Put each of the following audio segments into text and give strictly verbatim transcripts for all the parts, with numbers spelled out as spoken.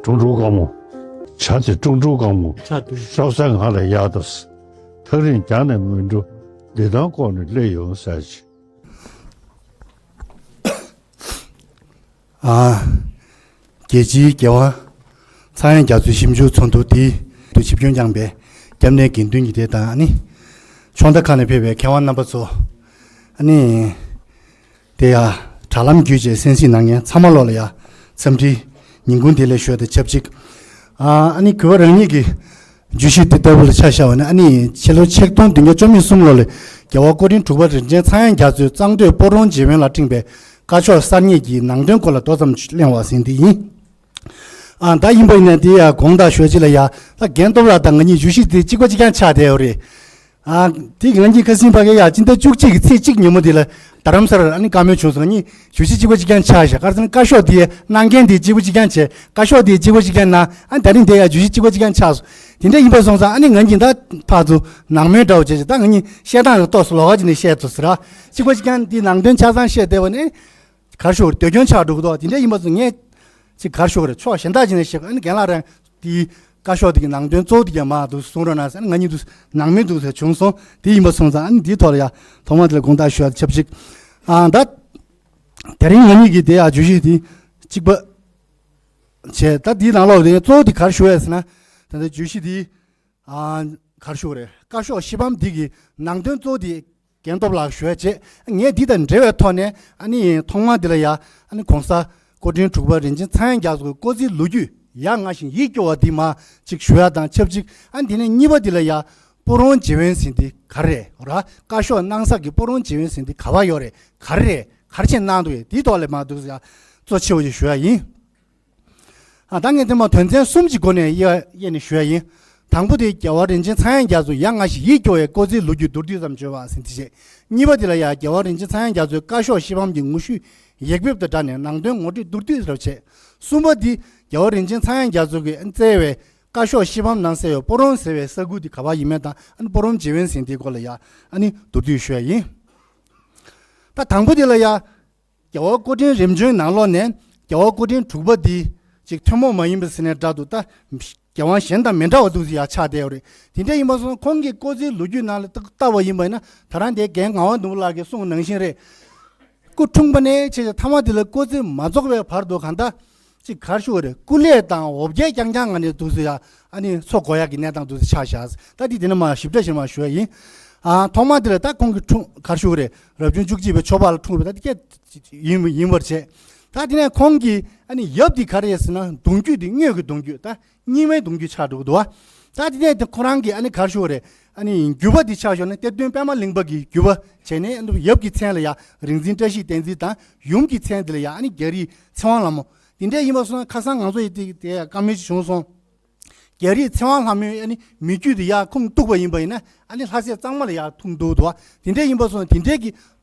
ཀྲུང་ཀྲུང་དཀར་མོ། བྱ་དེ་ཀྲུང་ཀྲུང་དཀར་མོ། བྱ་དེ། ཤོག་ས་ང་ལ་གཡར་དང་། ཐག་རིང་རྒྱང་ནས་མི་འགྲོ། བདེ་ཐང་ལྐོག་ནས་སླེབས་ཡོང་ཟེར་ཅིག་ཨ། རྒྱལ་སྤྱིའི་རྒྱལ་བ་ཚངས་དབྱངས་རྒྱ་མཚོའི་ཞིབ་འཇུག་ཚོགས་འདུ་འདིའི་དུ་ཆིབས་བསྒྱུར་བསྐྱངས་པའི་སྐྱབས་གནས་དགེ་འདུན་གྱི་སྡེ་དང་ཨ་ནི། ཕྱོགས་མཐའ་ཁག་ནས་ཕེབས་པའི་མཁས་དབང་རྣམ་པ་ཚོ། ཨ་ནི། དེ་ཡ། དྲ་ལམ་བརྒྱུད་བཅས་གསན་གཟིགས་གནང་མཁན་ཚང་མ་ལོག་ལ་ཡ། འཚམས་འདྲི། ཉིན་གུང་བདེ་ལེགས་ཞུ་བ་དང་ཆབས་ཅིག་ཨ་ཨ་ནི་གུས་པ་རང་ཉིད་ཀྱི་བརྗོད་གཞི་དེ་ལྟ་བུ་ལ་ཆ་བཞག་པ་ན་ཨ་ནི་ཕྱི་ལོ་ཆིག་སྟོང་བདུན་བརྒྱ་བཅུ་གསུམ་ལོ་ལ་རྒྱལ་བ་སྐུ་ཕྲེང་དྲུག་པ་རིན་ཆེན་ཚངས་དབྱངས་རྒྱ་མཚོས་གཙང་སྟོད་སྤ་རོང་རྗེ་དབོན་ལ་སྤྲིངས་པའི་བཀའ་ཤོག་གསར་རྙེད་ཀྱི་ནང་དོན་སྐོར་ལ་མདོ་ཙམ་གླེང་བ་ཟིན་དེ་ཡིན། ཨ་ད་ཡིན་པ་ཡིན་ན་དེ་ཡ་དགོངས་དག་ཞུ་ཅི་ལ་ཡ་ད་རྒན་སྟོབས་ལགས་དང་ང་གཉིས་བརྗོད་གཞི་དེ་གཅིག་པ་གཅིག་རྐྱང་ཆགས་བསྡད་ཡོད་རེད། ཨ། དེ་ང་གཉིས་ཁ་སང་ཕ་གི་ཡ་སྤྱི་ཟླ་བཅུ་གཅིག་གི་ཚེས་གཅིག་ཉིན་མོ་དེ་ལ་རྡ་རམ་ས་ལར་ཨ་ནི་བཀའ་མོལ་བྱུང་སོང་། ང་གཉིས་བརྗོད་གཞི་གཅིག་པ་གཅིག་རྐྱང་ཆགས་ཤག་ག་རེ་ཟེར་ན་བཀའ་ཤོག་དེ་གནང་མཁན་དེ་གཅིག་པ་གཅིག་རྐྱང་བྱས། བཀའ་ཤོག་དེ་གཅིག་པ་གཅིག་རྐྱང་གནང་། ཨ་ནི་ད་རིང་དེ་ཡ་བརྗོད་གཞི་གཅིག་པ་གཅིག་རྐྱང་ཆགས་སོང་། དེ་འདྲ་ཡིན་པ་སོང་ཙང་ཨ་ནི་ང་གཉིས་ད་ཕར་ཚུར་ནང་མོལ་འདྲ་བོ་བྱས་ཤག་ད་ང་གཉིས་བཤད་སྟངས་ལ་ཏོག་ཙམ་ལོགས་ཀ་ཅིག་ནས་བཤད་ཐུབ་ཟེར་ར། གཅིག་པ་གཅིག་རྐྱང་དེ་ནང་དོན་ཆ་ཚང་བཤད་བསྡད་པ་ནི། གར་ཤོར་འདོད་སྐྱོན་ཆགས་འགྲོ་གི་འདུག་དེ་འདྲ་ཡིན་པ་ཚོ་ངས་ཅིག་གར་ཤོར་རེད། ཕྱོགས་གཞན་དག་ཅིག་ནས་བཤད་ཨ་ནི་རྒན་ལགས་རང་དེའི་བཀའ་ཤོག་དེ་གི་ནང་དོན་གཙོ་བོ་དེ་ག་མ་འདུག་གསུང་རོགས་གནང་ཟེར་ཨ་ནི་ང་གཉིས་འདུག་ནང་མི་འདུག་ཟེར་བྱུང་སོང་། དེ་ཡིན་པ་སོང་ཙང་ཨ་ནི་དེའི་ཐོག་ལ་ཡ་ཐོག་མ་དེ་ལ་དགོངས་དག་ཞུ་ཡ་ཆབས་ཅིག་ཨ་ད་དེ་རིང་ང་གཉིས་ཀྱི་དེ་ཡ་བརྗོད་གཞི་དེ་གཅིག་པ་བྱས། ད་དེའི་ནང་ལོགས་དེ་གཙོ་བོ་དེ་གར་ཤོར་ཡ་ཟེར་ན་ད་ལྟ་བརྗོད་གཞི་དེ། ཨ། གར་ཞུ་བ་རེད། བཀའ་ཤོག་བཞི་པའམ་འདི་གི་ནང་དོན་གཙོ་བོ་དེ་རྒན་སྟོབས་ལགས་ཞུ་བ་བྱས། ངས་འདི་དང་འབྲེལ་བའི་ཐོག་ནས་ཨ་ནི་ཐོག་མ་འདི་ལ་ཡ་ཨ་ནི་གོང་ས་སྐུ་ཕྲེང་དྲུག་པ་རིན་ཆེན་ཚངས་དབྱངས་རྒྱ་མཚོ་གི་སྐུ་ཚེའི་ལོ་རྒྱུས་ཡ་ང་བཞིན་ཡིད་སྐྱོ་བ་འདི་མ་ཅིག་ཞུ་ཡ་དང་ཆབས་ཅིག་ཨ་ནི་དེ་ནས་གཉིས་པ་འདི་ལ་ཡ་སྤ་རོང་རྗེ་དབོན་ཟེར་འདི་ག་རེ་རེད་ར། བཀའ་ཤོག་གནང་ས་གི་སྤ་རོང་རྗེ་དབོན་ཟེར་འདི་ག་པར་ཡོད་རེད། ག་རེ་རེད། ག་རེ་བྱས་གནང་འདུག་ཡ་འདིའི་ཐོག་ལ་མ་འདུག་ཡ་གཙོ་ཆེ་བ་ཞིག་ཞུ་ཡ་ཡིན། ཨ་ད་ངས་དེ་མ་དོན་ཚན་གསུམ་གྱི་སྒོ་ནས་དབྱེ་དབྱེ་ནས་ཞུ་ཡ་ཡིན། དང་པོ་དེ་རྒྱལ་བ་རིན་ཆེན་ཚངས་དབྱངས་རྒྱ་མཚོ་ཡ་ང་བཞིན་ཡིད་སྐྱོ་བའི་སྐུ་ཚེའི་ལོ་རྒྱུས་མདོར་བསྡུས་ཙམ་བརྗོད་པ་ཟིན་དེ་བྱས། གཉིས་པ་དེ་ལ་ཡ་རྒྱལ་བ་རིན་ཆེན་ཚངས་དབྱངས་རྒྱ་མཚོའི་བཀའ་ཤོག་བཞི་པའམ་གྱི་ངོ་བཤུས་ཡིག་འབེབས་དང་སྦྲགས་ནས་ནང་དོན་ངོ་སྤྲོད་མདོར་བསྡུས་རབ་བྱས། གསུམ་པ་དེ་རྒྱལ་བ་རིན་ཆེན་ཚངས་དབྱངས་རྒྱ་མཚོ་གིས་བསྩལ་བའི་བཀའ་ཤོག་བཞི་པའམ་ནང་གསལ་བའི་སྤ་རོང་ཟེར་བའི་ས་ཁུལ་དེ་ག་པར་ཡིན་མིན་དང་ཨ་ནི་སྤ་རོང་རྗེ་དབོན་ཟེར་དེའི་སྐོར་ལ་ཡ་ཨ་ནི་མདོར་བསྡུས་ཞུ་ཡ་ཡིན། ད་དང་པོ་དེ་ལ་ཡ། རྒྱལ་བ་སྐུ་ཕྲེང་རིམ་བྱོན་ནང་ལོགས་ནས་རྒྱལ་བ་སྐུ་ཕྲེང་དྲུག་པ་འདི་ཅིག་ཐུན་མོང་མ་ཡིན་པ་ཟེར་ནས་འདྲ་འདུག་ད་རྒྱལ་དབང་གཞན་དང་མི་འདྲ་བ་འདུག་ཟེར་ཡ་ཆགས་བསྡད་ཡོད་རེད། དེ་འདྲ་ཡིན་པ་སོང་ཁོང་གི་སྐུ་ཚེའི་ལོ་རྒྱུས་ནང་ལ་ལྟ་བ་ཡིན་པ་ཡིན་ན་ད་རང་དེ་རྒན་ངག་དབང་ནོར་བུ་ལགས་ཀྱིས་གསུངས་ནང་བཞིན་རེད། སྐུ་འཁྲུངས་པ་ནས་བྱས་ཏེ་ཐ་མ་དེ་ལ་སྐུ་ཚེ་མ་རྫོགས་པའི་བར་དུ་གང་ལྟར་ཅིག་གར་ཞུ་བ་རེད། སྐུ་ལས་དང་འོ་བརྒྱལ་རྐྱང་རྐྱང་ང་ནས་འདུག་ཟེར་ཡ་ཨ་ནི་འཚོ་དགོས་ཡ་གི་གནས་སྟངས་འདུག་ཟེར་ཆགས་བཞག་ད་དེ་དེ་ནས་མ་ཞིབ་ཕྲ་ཞིག་མ་ཞུ་ཡ་ཡིན། ཨ་ཐོག་མ་དེ་ལ་ད་ཁོང་གི་འཁྲུངས་གར་ཞུ་བ་རེད། རབ་བྱུང་བཅུ་གཅིག་པའི་ཆོས་འཕགས་ལ་འཁྲུངས་པའི་ད་དེ་སྐད་ཡིན་ཡིན་པར་བྱས། ད་དེ་ནས་ཁོང་གི་ཨ་ནི་ཡབ་དེ་ག་རེ་ཟེར་ན་གདུང་རྒྱུད་དེ་དངོས་ཀྱི་གདུང་རྒྱུད་ད་རྙིང་མའི་གདུང་རྒྱུད་ཆགས་འགྲོ་གི་འདུག་བ། ད་དེ་ནས་དེ་ཁོ་རང་གི་ཨ་ནི་གར་ཞུ་བ་རེད། ཨ་ནི་རྒྱུད་པ་དེ་ཆགས་ཞོར་ནས་གཏེར་སྟོན་པད་མ་གླིང་པ་གི་རྒྱུད་པ་བྱས་ནས་ཨ་ནི་ཡབ་ཀྱི་མཚན་ལ་ཡ་རིག་འཛིན་བཀྲ་ཤིས་བསྟན་འཛིན་དང་ཡུམ་གྱི་མཚན་དེ་ལ་ཡ་ཨ་ནི་རྒྱ་རིགས་ཚེ་དབང་ལྷ་མོ། དེ་འདྲ་ཡིན་པ་སོང་ན་ཁ་སང་ང་ཚོ་ཡི་དེ་དེ་ཡ་བཀའ་མོལ་ཞིག་བྱུང་སོང་། རྒྱ་རིགས་ཚེ་དབང་ལྷ་མོའི་ཨ་ནི་མི་རྒྱུད་དེ་ཡར་ཁུངས་གཏུགས་པ་ཡིན་པ་ཡིན་ན་ཨ་ནི་ལྷ་སྲས་གཙང་མ་ལ་ཡར་ཐུག་འདུག་འདུག་བ། དེ་འདྲ་ཡིན་པ་སོང་དེ་འདྲའི་གི་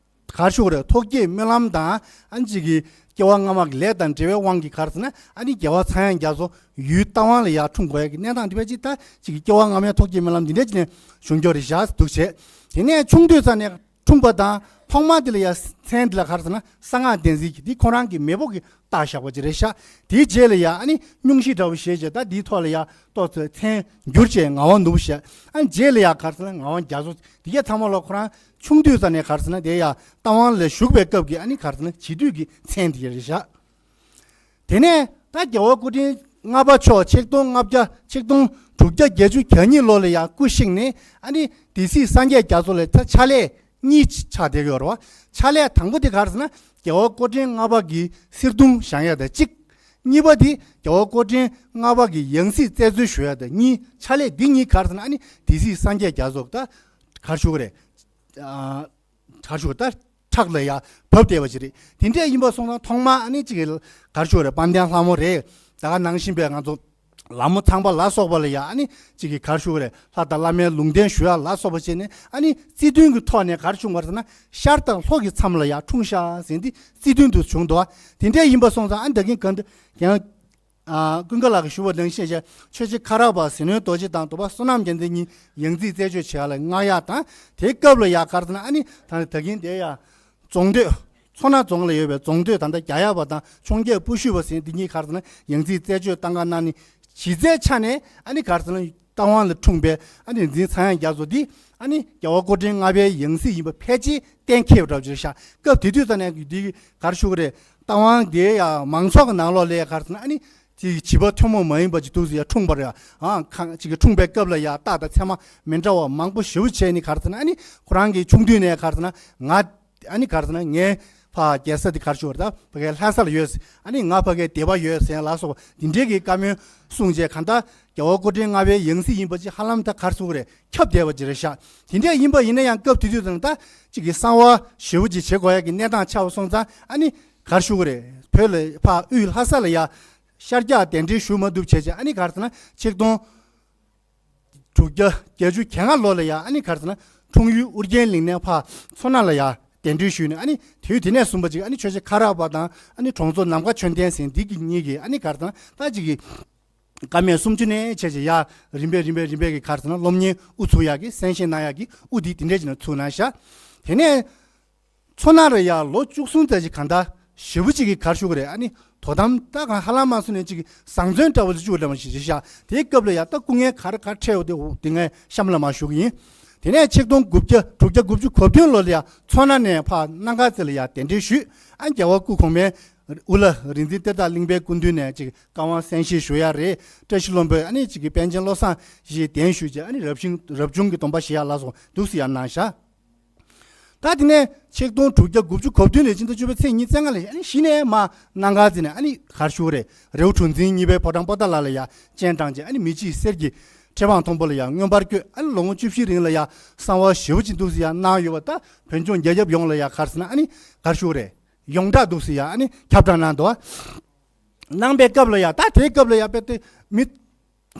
གར་ཞུ་བ་རེད། ཐུགས་བསྐྱེད་སྨོན་ལམ་དང་ཨ་ནི་གཅིག་གི་སྐྱེ་བ་སྔ་མ་གི་ལས་དང་འབྲེལ་བའི་དབང་གིས་གར་ཟེར་ན་ཨ་ནི་རྒྱལ་བ་ཚངས་དབྱངས་རྒྱ་མཚོ་ཡུལ་རྟ་དབང་ལ་ཡར་འཁྲུངས་དགོས་ཡ་གི་གནས་སྟངས་དེ་བས་ཅིག་ད་གཅིག་གི་སྐྱེ་བ་སྔ་མའི་ཐུགས་བསྐྱེད་སྨོན་ལམ་འདི་འདྲ་ཅིག་ནས་བྱུང་རྒྱུ་རེད་བཞག་འདུག་བྱས། དེ་ནས་ཆུང་དུས་ཙམ་ནས། འཁྲུངས་པ་དང་ཐོག་མ་དེ་ལ་ཡ་མཚན་དེ་ལ་ག་རེ་ཟེར་ན་གསང་སྔགས་བསྟན་འཛིན་གྱི་དེ་ཁོ་རང་གི་མེས་པོ་གིས་བཏགས་བཞག་པ་ཅིག་རེད་ཤག་དེའི་རྗེས་ལ་ཡ་ཨ་ནི་སྙུང་གཞི་འདྲ་བོ་བཞེས་བྱས་ད་དེའི་ཐོག་ལ་ཡ་ཏོག་ཙམ་མཚན་བསྒྱུར་བྱས་ངག་དབང་ནོར་བུ་བཞག་ཨ་ནི་རྗེས་ལ་ཡ་ག་རེ་ཟེར་ན་ངག་དབང་རྒྱ་མཚོ་དེ་གས་ཚང་མ་ལ་ཁོ་རང་ཆུང་དུས་ཙམ་ནས་ག་རེ་ཟེར་ན་དེ་ཡ་རྟ་དབང་ལ་བཞུགས་པའི་སྐབས་ཀྱི་ཨ་ནི་ག་རེ་ཟེར་ན་བྱིས་དུས་ཀྱི་མཚན་དེ་རེད་ཤག་དེ་ནས་ད་རྒྱལ་བ་སྐུ་ཕྲེང་ལྔ་པ་མཆོག་ཆིག་སྟོང་ལྔ་བརྒྱ་ཆིག་སྟོང་དྲུག་བརྒྱ་བརྒྱད་ཅུ་གྱ་གཉིས་ལོ་ལ་ཡང་སྐུ་གཤེགས་ནས་ཨ་ནི་སྡེ་སྲིད་སངས་རྒྱས་རྒྱ་མཚོ་ལ་ད་ཕྱག་ལས་གཉིས་ཆགས་བསྡད་ཡོད་རེད་བ། ཕྱག་ལས་དང་པོ་དེ་ག་རེ་ཟེར་ན་རྒྱལ་བ་སྐུ་ཕྲེང་ལྔ་པ་གི་གསེར་གདུང་བཞེངས་ཡ་དང་གཅིག་གཉིས་པ་དེ་རྒྱལ་བ་སྐུ་ཕྲེང་ལྔ་པ་གི་ཡང་སྲིད་བཙན་འཛུལ་ཞུ་ཡ་དང་གཉིས། ཕྱག་ལས་འདི་གཉིས་ག་རེ་ཟེར་ན་ཨ་ནི་སྡེ་སྲིད་སངས་རྒྱས་རྒྱ་མཚོ་ད་ག་རེ་ཞུ་དགོས་རེད། ཨ། གར་ཞུ་ད་ཁྲག་ལ་ཡ་བབས་བསྡད་པ་ཞིག་རེད། དེ་འདྲ་ཡིན་པ་སོང་ཙང་ཐོག་མ་ཨ་ནི་གཅིག་གི་གར་ཞུ་རེད། དཔལ་ལྡན་ལྷ་མོ་རེད། ད་ག་ནང་བཞིན་པའི་ང་ཚོ་ལ་མོ་ཚངས་པ་ལ་སོགས་པ་ལ་ཡ་ཨ་ནི་གཅིག་གི་གར་ཞུ་རེད། ལྷ་དང་བླ་མའི་ལུང་བསྟན་ཞུ་ཡ་ལ་སོགས་པ་བྱས་ནས་ཨ་ནི་རྩིས་མཐུན་གྱི་ཐོག་ནས་གར་བྱུང་བ་རེད་ཟེར་ན་ཤར་དང་ལྷོ་གི་མཚམས་ལ་ཡ་འཁྲུངས་ཤག་ཟེར་འདི་རྩིས་མཐུན་དུ་བྱུང་འདུག་དེ་འདྲ་ཡིན་པ་སོང་ཙང་ཨ་ནི་ད་གིན་གང་འདི་ཀྱང་། ཨ། ཀུན་དགའ་ལགས་ཀྱིས་ཞུ་བ་ནང་བཞིན་བྱས་ཆོས་རྗེ་ཁ་རག་པ་ཟིལ་གནོན་རྡོ་རྗེ་དང་དུ་བ་བསོད་ནམས་རྒྱལ་མཚན་གཉིས་ཡང་རྩིས་རྩད་གཅོད་བྱེད་ཡ་ལ་མངགས་ཡ་དང་དེའི་སྐབས་ལ་ཡ་ག་རེ་ཟེར་ན་ཨ་ནི་ད་ད་གིན་དེ་ཡ་རྫོང་སྡོད་ མཚོ་སྣ་རྫོང་ལ་ཡོད་པའི་རྫོང་སྡོད་ད་ལྟ་རྒྱ་ཡག་པ་དང་འཕྱོངས་རྒྱས་སྤོ་བཤུད་པ་ཟེར་འདི་གཉིས་ག་རེ་ཟེར་ན་ཡང་རྩིས་རྩད་གཅོད་གཏང་ག་གནང་ནི་གཞི་རྩའི་ཆ་ནས་ཨ་ནི་ག་རེ་ཟེར་ན་རྟ་དབང་ལ་འཁྲུངས་པའི་ཨ་ནི་རིག་འཛིན་ཚངས་དབྱངས་རྒྱ་མཚོ་འདི་ཨ་ནི་རྒྱལ་བ་སྐུ་ཕྲེང་ལྔ་པའི་ཡང་སྲིད་ཡིན་པ་ཕལ་ཆེར་གཏན་འཁེལ་བ་འདྲ་བོ་ཅིག་རེད་ཤག་སྐབས་དེ་དུས་ཙམ་ནས་འདི་ག་རེ་ཞུ་གི་རེད། རྟ་དབང་དེ་ཡང་མང་ཚོགས་ཀྱི་ནང་ལོགས་ལ་ག་རེ་ཟེར་ན་ཨ་ནི་དེ་བྱིས་པ་ཐུན་མོང་མ་ཡིན་པ་ཅིག་འདུག་ཟེར་ཡ་འཁྲུངས་པ་རེད། ཨང་ཁང་ཅིག་གི་འཁྲུངས་པའི་སྐབས་ལ་ཡ་རྟགས་དང་མཚན་མ་མི་འདྲ་བ་མང་པོ་ཞེ་པོ་བྱས་ནི་ག་རེ་ཟེར་ན་ཨ་ནི་ཁོ་རང་གི་ཆུང་དུས་ནས་ག་རེ་ཟེར་ན་ང་ཨ་ནི་ག་རེ་ཟེར་ན་ངའི་ཕ་རྒྱལ་ས་དེ་ག་རེ་ཞུ་བར་ད་ཕ་གའི་ལྷ་ས་ལ་ཡོད། ཨ་ནི་ང་ཕ་གའི་སྡེ་པ་ཡོད་ཟེར་ལ་སོགས་འདི་འདྲའི་གི་བཀའ་མོལ་གསུངས་རྗེས་གང་ལྟར་རྒྱལ་བ་སྐུ་ཕྲེང་ལྔ་པའི་ཡང་སྲིད་ཡིན་པ་ཅིག་ཧ་ལམ་ད་ག་རེ་ཟེར་དགོས་རེད། ཁྱབ་བསྡད་པ་ཅིག་རེད་ཤག་དེ་འདྲ་ཡིན་པ་ཡིན་ན་ཡང་སྐབས་དེ་དུས་ཙམ་ད་ཅིག་གི་གསང་བ་ཞེ་པོ་ཅིག་བྱེད་དགོས་ཡ་གི་གནས་སྟངས་ཆགས་པ་སོང་ཙང་ཨ་ནི་ག་རེ་ཞུ་དགོས་རེད། བོད་ལ་ཕ་དབུས་ལྷ་ས་ལ་ཡ་ཤར་རྒྱག་གདན་འདྲེན་ཞུ་མ་ཐུབ་བྱས་རྗེས་ཨ་ནི་ག་རེ་ཟེར་ན་ཆིག་སྟོང་དྲུག་བརྒྱ་བརྒྱད་ཅུ་གྱ་ལྔ་ལོ་ལ་ཡ་ཨ་ནི་ག་རེ་ཟེར་ན་འཁྲུངས་ཡུལ་ཨུ་རྒྱན་གླིང་ནས་ཕར་མཚོ་སྣ་ལ་ཡ་གདན་འདྲེན་ཞུས་ནས་ཨ་ནི་དུས་དེ་ནས་བཟུང་པ་ཅིག་ཨ་ནི་ཆོས་རྗེ་ཁ་རག་པ་དང་ཨ་ནི་གྲོང་ཚོ་ནམ་མཁའ་ཆོས་ལྡན་ཟེར་འདི་གི་གཉིས་ཀྱིས་ཨ་ནི་ག་རེ་ཟེར་ན་ད་ཅིག་གི་བཀའ་མེད་སུམ་ཅུ་ནས་བྱས་བྱས་ཡ་རིམ་པས་རིམ་པས་རིམ་པས་ཀྱི་ག་རེ་ཟེར་ན་སློབ་གཉེར་དབུ་ཚུགས་ཡག་གི་གསན་བཞེས་གནང་ཡག་གི་དབུ་འདི་དེ་འདྲས་ཅིག་ནས་ཚུགས་གནང་ཤག་དེ་ནས། མཚོ་སྣ་རུ་ཡ་ལོ་བཅུ་གསུམ་ཙམ་ཅིག་གང་ལྟར་ཞེ་པོ་ཅིག་གི་ག་རེ་ཞུ་གི་རེད། ཨ་ནི་དོ་དམ་ད་གང་ཧ་ལམ་མ་སོང་ནས་ཅིག་བཟང་བཙོན་འདྲ་བོ་ཅིག་བཅུག་འདྲ་མ་ཞིག་རེད་ཤག་དེའི་སྐབས་ལ་ཡ་ད་སྐུ་ངལ་ག་རེ་ག་རེ་འཕྲད་ཡོད་དེ་འོ་དེ་ངས་གཤམ་ལ་མར་ཞུ་གི་ཡིན། དེ་ནས་ཆིག་སྟོང་དགུ་བརྒྱ་དྲུག་བརྒྱ་དགུ་བཅུ་གོ་བདུན་ལོ་ལ་ཡ་མཚོ་སྣ་ནས་ཕར་སྣ་དཀར་རྩེ་ལ་ཡ་གདན་འདྲེན་ཞུས། ཨ་རྒྱལ་བ་སྐུ་གོང་མའི་དབུ་བླ་རིག་འཛིན་གཏེར་བདག་གླིང་པའི་སྐུ་མདུན་ནས་ཅིག་བཀའ་དབང་གསན་བཞེས་ཞུ་ཡ་རེད། བཀྲ་ཤིས་ལྷུན་པོའི་ཨ་ནི་ཅིག་གི་པཎ་ཆེན་བློ་བཟང་ཞེས་གདན་ཞུས་རྗེས་ཨ་ནི་རབ་བྱུང་རབ་བྱུང་གི་སྡོམ་པ་བཞེས་ཡ་ལ་སོགས་འདུག་སེ་ཡ་གནང་ཤག་ད་དེ་ནས་ཆིག་སྟོང་དྲུག་བརྒྱ་དགུ་བཅུ་གོ་བདུན་ལོའི་ཕྱི་ཟླ་བཅུ་པའི་ཚེས་ཉི་ཤུ་རྩ་ལྔ་ལ་ཨ་ནི་གཞི་ནས་མར་སྣ་དཀར་རྩེ་ནས་ཨ་ནི་ག་རེ་ཞུ་གི་རེད། རི་བོ་གྲུ་འཛིན་གཉིས་པའི་ཕོ་བྲང་པོ་ཏཱ་ལ་ལ་ཡ་སྤྱན་དྲངས་རྗེས་ཨ་ནི་མི་འཇིགས་གསེར་གྱི་ཁྲི་འཕང་མཐོན་པོ་ལ་ཡ་མངོན་པར་བསྐྱོད། ཨ་ནི་ལོ་ངོ་བཅུ་བཞིའི་རིང་ལ་ཡ་གསང་བ་ཞེ་པོ་ཅིག་འདུག་སེ་ཡ་གནང་ཡོད་པ་ད་བོད་ལྗོངས་རྒྱ་ཁྱབ་ཡོངས་ལ་ཡ་ག་རེ་ཟེར་ན་ཨ་ནི་ག་རེ་ཞུ་གི་རེད། ཡོངས་གྲགས་འདུག་སེ་ཡ་ཨ་ནི་ཁྱབ་བསྒྲགས་གནང་འདུག་གནང་པའི་སྐབས་ལ་ཡ་ད་དེའི་སྐབས་ལ་ཡ་དཔེ་དེ་མི།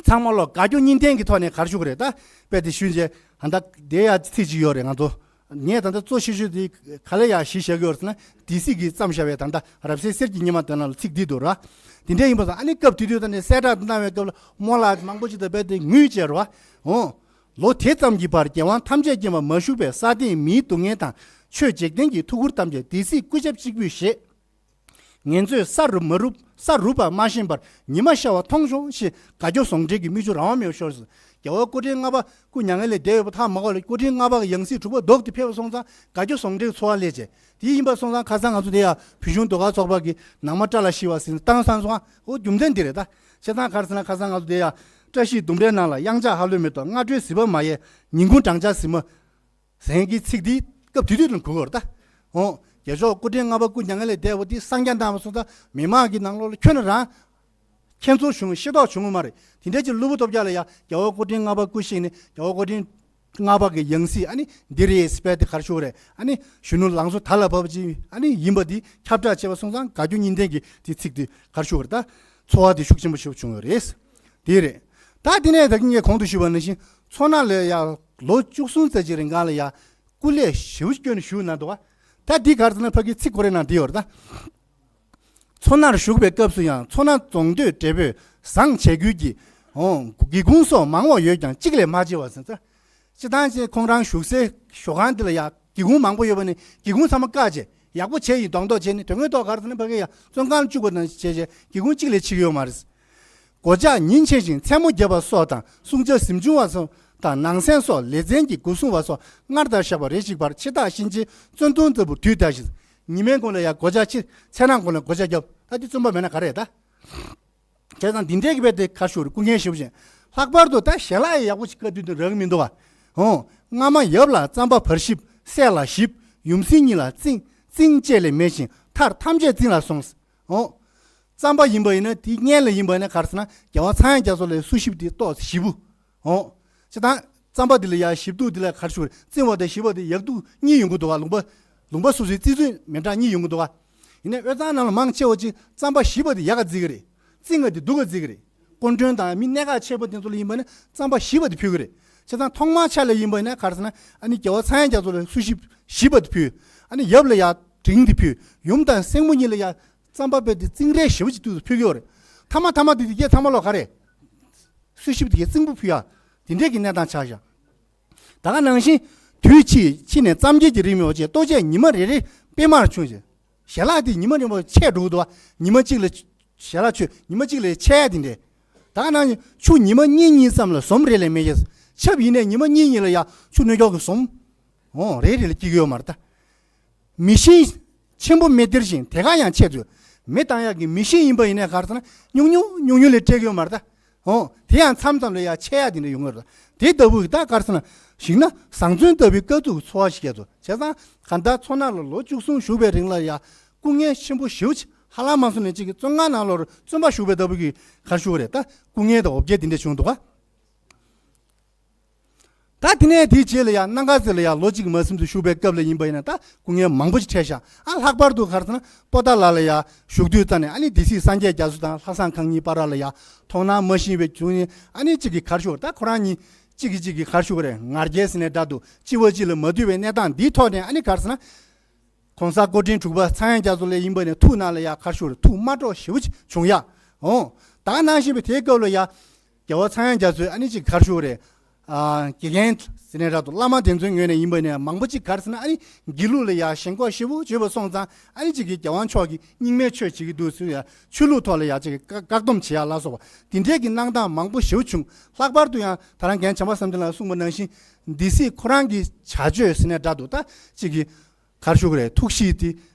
ཚང་མ་ལོ་དགའ་སྐྱོ་གཉིས་ལྡན་གྱི་ཐོག་ནས་ག་རེ་ཞུ་གི་རེད། ད་དཔེ་དེ་ཞུས་རྗེས་ད་ལྟ་དེ་ཡ་ཚིག་ཅིག་ཡོད་རེད། ང་ཚོ་ངས་ད་ལྟ་གཙོ་ཆེ་ཤོས་དེ་ག་ལ་ཡ་གཞི་བཞག་གི་ཡོད་རེད་ཟེར་ན་སྡེ་སྲིད་ཀྱིས་བརྩམས་བཞག་པའི་ད་ལྟ་རབ་གསལ་གསེར་གྱི་སྙེ་མ་དེ་ནང་ལ་ཚིག་འདི་འདུག་ར། དེ་འདྲ་ཡིན་པ་སོང་ཨ་ནི་སྐབས་དེ་དུས་ད་ནས་གསལ་བསྒྲགས་གནང་བའི་སྐབས་ལ་རྨོ་ལགས་མང་པོ་ཅིག་ད་དཔེ་དེ་ངུས་བྱས་ར་བ། འོ། ལོ་དེ་ཙམ་གྱི་བར་རྒྱལ་དབང་ཐམས་ཅད་མཁྱེན་པ་མ་བཞུགས་པས་ས་སྟེང་མིའི་སྡུག་བསྔལ་དང་ཆོས་འཇིག་རྟེན་གྱི་ཐུགས་ཁུར་ཐམས་ཅད་སྡེ་སྲིད་སྐུ་ཞབས་གཅིག་པུས་བཞེས། ངེད་ཚོས་ས་རུབ་མ་རུབ་ས་རུབ་པ་མ་ཤེས་པར་ཉི་མ་ཤར་བ་མཐོང་བྱུང་ཞེས་དགའ་སྐྱོ་ཟུང་འབྲེལ་གྱི་མིག་ཆུ་རང་དབང་མེད་པར་ཤོར་སོང་། རྒྱལ་བ་སྐུ་ཕྲེང་ལྔ་པ་སྐུ་མྱ་ངན་ལས་འདས་ཡོད་པ་ཐག་མ་གོ་ལ་སྐུ་ཕྲེང་ལྔ་པ་གི་ཡང་སྲིད་དྲུག་པ་ལྡོག་སྟེ་ཕེབས་པ་སོང་ཙང་དགའ་སྐྱོ་ཟུང་འབྲེལ་གྱི་ཚོར་བ་སླེབས་བྱས། དེ་ཡིན་པ་སོང་ཙང་ཁ་སང་ང་ཚོ་དེ་ཡང་བོད་གཞུང་ཟློས་གར་ཚོགས་པ་གི་ནང་མ་བཀྲ་ལ་ཤིས་པ་ཟེར་བཏང་སོང་ཙང་འོ་རྒྱུ་མཚན་འདི་རེད་ད། བྱས་ཙང་ག་རེ་ཟེར་ན་ཁ་སང་ང་ཚོ་དེ་ཡང་བཀྲ་ཤིས་ལྡུམ་རའི་ནང་ལ་གཡང་ཆགས་ཧ་ལོས་མེ་ཏོག་སྔ་དྲོའི་ཟིལ་པ་མ་ཡལ་ཉིན་གུང་སྦྲང་ཆར་ཟིན་མ། ཟན་གྱི་ཚིག་འདི་སྐབས་དེ་དུས་ལ་གོ་དགོས་རེད་ད། འོ། རྒྱལ་མཆོག་སྐུ་ཕྲེང་ལྔ་པ་སྐུ་མྱ་ངན་ལས་འདས་པ་འདི་གསང་རྒྱ་བཏང་བ་སོང་ཙང་མི་མང་གི་ནང་ལོགས་ལ་ཁྱོན་ནས་རང་ཁྱེད་ཚོར་བྱུང་ཤེས་རྟོགས་བྱུང་གི་མ་རེད། དེ་འདྲའི་ཅིག་གློ་བུར་ཐོལ་རྒྱག་ལ་ཡ་རྒྱལ་བ་སྐུ་ཕྲེང་ལྔ་པ་སྐུ་གཤེགས་ནས་རྒྱལ་བ་སྐུ་ཕྲེང་ལྔ་པ་གི་ཡང་སྲིད་ཨ་ནི་འདི་རེད་ཟེར་བའི་དེ་ག་རེ་ཞུ་གི་རེད། ཨ་ནི་གཞོན་ནུ་ལང་ཚོ་དར་ལ་བབས་པ་ཅིག་ཨ་ནི་ཡིན་པ་འདི་ཁྱབ་བསྒྲགས་བྱས་པ་སོང་ཙང་དགའ་སྐྱོ་གཉིས་ལྡན་གྱི་དེ་ཚིག་དེ་ག་རེ་ཞུ་གི་རེད་ད། ཚོར་བ་དེ་ཤུགས་ཆེན་པོ་ཞིག་བྱུང་ཡོད་རེད། དེ་རེད། ད་དེ་ནས་ད་གིན་ངས་གོང་དུ་ཞུས་པ་ནང་བཞིན་མཚོ་སྣ་ལ་ཡ་ལོ་བཅུ་གསུམ་ཙམ་ཅིག་རིང་གང་ལ་ཡ་སྐུ་ལས་ཞེ་པོ་སྐྱོན་ནས་བཞུགས་གནང་འདུག་བ། ད་འདི་ག་རེ་ཟེར་ན་ཕ་གི་ཚིག་གོ་རེ་ནང་འདི་ཡོད་རེད་ད། མཚོ་སྣར་བཞུགས་པའི་སྐབས་སུ་ཡང་མཚོ་སྣ་རྫོང་སྡོད་བགྲེས་པོས་བཟང་བྱས་ཁུལ་གྱིས། འོང་། སྒེའུ་ཁུང་སོགས་མང་བ་ཡོད་ཀྱང་གཅིག་ལས་མ་ཕྱེ་བ་ཟེར་ཚེ། སྤྱིར་བཏང་ཅན་ཁོང་རང་བཞུགས་སའི་ཞོགས་ཁང་འདི་ལ་ཡ་སྒེའུ་ཁུང་མང་པོ་ཡོད་པ་ནི་སྒེའུ་ཁུང་ཚང་མ་བཀག་བྱས་ཡག་པོ་བྱས་ཡིན་མདོག་མདོག་བྱས་ནས་དོན་དངོས་ཐོག་ག་རེ་ཟེར་ན་ཕ་གི་ཡ་བཙོན་ཁང་ལ་བཅུག་པ་དང་བྱས་བྱས་སྒེའུ་ཁུང་གཅིག་ལས་ཕྱེ་གི་ཡོད་མ་རེད། སྒོ་ལྕགས་ཉིན་ཕྱེ་ཞིང་མཚན་མོ་བརྒྱབ་པ་སོགས་དང་སྲུང་བྱ་གཟིམ་ཆུང་བ་སོགས་དང་ནང་གསེས་སོགས་ལེ་ཚན་གྱི་སྒོ་སྲུང་བ་སོགས་སྔར་ལྟར་བཞག་པ་རེ་ཞིག་བར་ཕྱི་ཐག་ཤིན་ཆེ་བཙོན་དུང་ལྟ་བུར་དུས་ལྟར་ཞིང་ཉི་མའི་གུང་ལ་ཡང་སྒོ་ལྕགས་ཕྱེ་མཚན་ནག་གུང་ལ་སྒོ་ལྕགས་བརྒྱབ་ད་འདི་བཙོན་པ་མེད་ན་ག་རེ་ད། བྱས་ཙང་འདི་འདྲའི་གི་བས་དེ་ཁ་ཤོར་སྐུ་ངལ་ཞེ་པོ་ཅན། ལྷག་པར་དུ་ད་ཞལ་ལག་ཡག་པོ་ཞིག་བཀའ་དུས་དུ་རག་མི་འདུག་བ། འོང་། སྔ་མ་ཡབ་ལ་རྩམ་པ་བར་ཞིབ་སྲས་ལ་ཞིབ་ཡུམ་སྲས་གཉིས་ལ་རྩིང་རྩིང་བཅས་ལས་མེད་ཅིང་མཐར་ཐམས་ཅད་རྩིང་ལ་སོང་། འོང་། རྩམ་པ་ཡིན་པ་ཡིན་ན་དེ་སྔོན་ལ་ཡིན་པ་ཡིན་ན་ག་རེ་ཟེར་ན་རྒྱལ་བ་ཚངས་དབྱངས་རྒྱ་མཚོ་ལས་སུ་ཞིབ་དེ་ཏོག་ཙམ་ཞིབ་བུ། འོང་། ཅི་དང་། རྩམ་པ་འདི་ལ་ཡ་ཞིབ་ཏུ་འདི་ལ་ག་རེ་ཞུ་རེད། རྩིང་བ་དང་ཞིབ་པ་དེ་ཡག་སྡུག་གཉིས་ཡོང་གི་འདུག་ག་ལུང་པ། ལུང་པ་སོ་སོའི་རྩིས་ཚོད་མི་འདྲ་གཉིས་ཡོང་གི་འདུག་ག་ཡིན་ནའི་དབུས་གཙང་ནང་ལ་མང་ཆེ་བ་ཅིག་རྩམ་པ་ཞིབ་པ་དེ་ཡག་ག་བརྩི་གི་རེད། རྩིང་བ་དེ་སྡུག་ག་བརྩི་གི་རེད། སྐུ་མགྲོན་དང་མི་གནད་འགག་ཆེ་བ་དེ་ཚོ་ལ་ཡིན་པ་ནི་རྩམ་པ་ཞིབ་པ་དེ་ཕུལ་གི་རེད། བྱས་ཙང་ཐོག་མར་ཆ་ལ་ཡིན་པ་ནི་ག་རེ་ཟེར་ན་ཨ་ནི་རྒྱལ་བ་ཚངས་དབྱངས་རྒྱ་མཚོ་ལ་སུ་ཞིབ་ཞིབ་པ་དེ་ཕུལ། ཨ་ནི་ཡབ་ལ་ཡ་འབྲིང་དེ་ཕུལ། ཡུམ་དང་སྲིང་མོ་གཉིས་ལ་ཡ་རྩམ་པ་དཔེ་དེ་རྩིང་རལ་ཞེ་པོ་ཅིག་ཏུ་ཕུལ་གི་ཡོད་རེད། ཐ་མ་ཐ་མ་དེ་དེ་སྐྱེས་ཚང་མ་ལོག་ག་རེད། སུ་ཞིབ་དེ་རྩིང་པོ་ཕུལ་ཡ། དེ་འདྲས་ཀྱི་གནས་སྟངས་ཆགས་ཤག་ད་ག་ནང་བཞིན། དུས་ཕྱིས་ཕྱི་ནས་རྩམ་སྐྱེས་ཀྱི་རིགས་མེད་པ་བཅས་ལྟོ་ཆས་ཉི་མ་རེ་རེ་སྤེལ་མར་བྱུང་ཞིང་ ཞལ་ལག་དེ་ཉི་མ་རིང་པོ་ཆད་འགྲོ་གི་འདུག་བ། ཉི་མ་གཅིག་ལ་ཞལ་ལག་མཆོད་ཉི་མ་གཅིག་ལ་ཆད་ཡ་དེ་འདྲས། ད་ག་ནང་བཞིན་ཆུ་ཉི་མ་གཉིས་གཉིས་ཙམ་ལ་ཟོམ་རེ་ལས་མེད་ཀྱི། ཆབ་ཡིན་ནས་ཉི་མ་གཉིས་གཉིས་ལ་ཡ་ཆུ་སྣོད་སྐྱོག་གི་ཟོམ་འོང་རེ་རེ་ལ་སྐྱེ་གི་ཡོད་མ་རེད་ད། མེ་ཤིང་ཆེན་པོ་མི་སྟེར་ཞིང་དེ་ག་ཡང་ཆེད་དུ་མེ་བཏང་ཡག་གི་མེ་ཤིང་ཡིན་པ་ཡིན་ནའི་ག་རེ་ཟེར་ན་ཉུང་ཉུང་ཉུང་ཉུང་ལས་སྤྲད་ཀྱི་ཡོད་མ་རེད་ད། འོ་དེ་ཡང་མཚམས་མཚམས་ལ་ཡ་ཆད་ཡག་དེ་འདྲ་ཡོང་གི་རེད། དེ་ལྟ་བུ་ད་ག་རེ་ཟེར་ན་ཞིག་ན་བཟང་བཙོན་ལྟ་བུའི་དཀའ་སྡུག་གི་ཚོར་བ་ཞིག་སྐྱེས་སོ། བྱས་ཙང་གང་ལྟར་མཚོ་ནང་ལ་ལོ་བཅུ་གསུམ་བཞུགས་པའི་རིང་ལ་ཡ་སྐུ་ངལ་ཆེན་པོ་ཞེ་པོ་ཅིག་ཧ་ལམ་མ་སོང་ནས་ཅིག་གི་བཙོན་ཁང་ནང་ལོགས་བཙོན་པ་བཞུགས་པའི་ལྟ་བུ་གི་ག་རེ་ཞུ་དགོས་རེད། ད་སྐུ་ངལ་དང་འོ་བརྒྱལ་དེ་འདྲ་བྱུང་འདུག་ག་ད་དེ་ནས་དེའི་རྗེས་ལ་ཡང་སྣ་དཀར་རྩེ་ལ་ཡང་ལོ་གཅིག་མ་ཟིན་དུ་བཞུགས་པའི་སྐབས་ལ་ཡིན་པ་ཡིན་ན་ད་སྐུ་ངལ་མང་པོ་ཞིག་འཕྲད་ཤག་ཨ་ལྷག་པར་དུ་ག་རེ་ཟེར་ན་པོ་ཏཱ་ལ་ལ་ཡང་བཞུགས་དུས་ཙམ་ནས་ཨ་ནི་སྡེ་སྲིད་སངས་རྒྱས་རྒྱ་མཚོ་དང་ལྷ་བཟང་ཁང་གཉིས་བར་ལ་ཡང་མཐོང་སྣང་མ་ཤེས་པའི་བྱུང་ནས་ཨ་ནི་གཅིག་གིས་ག་རེ་ཞུ་དགོས་རེད། ད་ཁོ་རང་གཉིས་གཅིག་གིས་གཅིག་གིས་ག་རེ་ཞུ་དགོས་རེད། ང་རྒྱལ་ཟེར་ནའི་འདྲ་འདུག་སྐྱིད་པོ་གཅིག་ལ་མ་འདུས་པའི་གནས་སྟངས་འདིའི་ཐོག་ནས་ཨ་ནི་ག་རེ་ཟེར་ན། གོང་ས་སྐུ་ཕྲེང་དྲུག་པ་ཚངས་དབྱངས་རྒྱ་མཚོ་ལ་ཡིན་པ་ནས་ཐུགས་ནང་ལ་ཡ་ག་རེ་ཞུ་དགོས་རེད། ཐུགས་མ་སྤྲོ་ཞེ་པོ་ཅིག་བྱུང་ཡ། འོང་། ད་ག་ནང་བཞིན་པའི་དེའི་སྐབས་ལ་ཡ། རྒྱལ་བ་ཚངས་དབྱངས་རྒྱ་མཚོས་ཨ་ནི་ཅིག་ག་རེ་ཞུ་དགོས་རེད། ཨ། དགེ་རྒན་ཟེར་ནའི་འདྲ་འདུག་བླ་མ་དེ་ཚོའི་ངོས་ནས་ཡིན་པ་ནས་མང་པོ་ཅིག་ག་རེ་ཟེར་ན་ཨ་ནི་དགེ་ལུགས་ལ་ཡ་ཞེན་ཁོག་ཞེ་པོ་བྱས་པ་སོང་ཙང་ཨ་ནི་ཅིག་གིས་རྒྱལ་དབང་མཆོག་གིས་རྙིང་མའི་ཆོས་བྱེད་ཀྱི་འདུག་ཟེར་ཡ་ཆོས་ལུགས་ཐོག་ལ་ཡ་ཅིག་གིས་བཀག་བཀག་སྡོམ་བྱེད་ཡ་ལ་སོགས་པ་དེ་འདྲའི་གི་གནང་སྟངས་མང་པོ་ཞེ་པོ་བྱུང་། ལྷག་པར་དུ་ཡང་ད་རང་རྒན་བྱམས་པ་བསམ་གཏན་ལགས་གསུངས་པ་ནང་བཞིན་སྡེ་སྲིད་ཁོ་རང་གི་བྱ་སྤྱོད་ཟེར་ནའི་འདྲ་འདུག་ད་ཅིག་གིས། ག་རེ་ཞུ་དགོས་རེད། ཐུགས་གཤིས་དེ་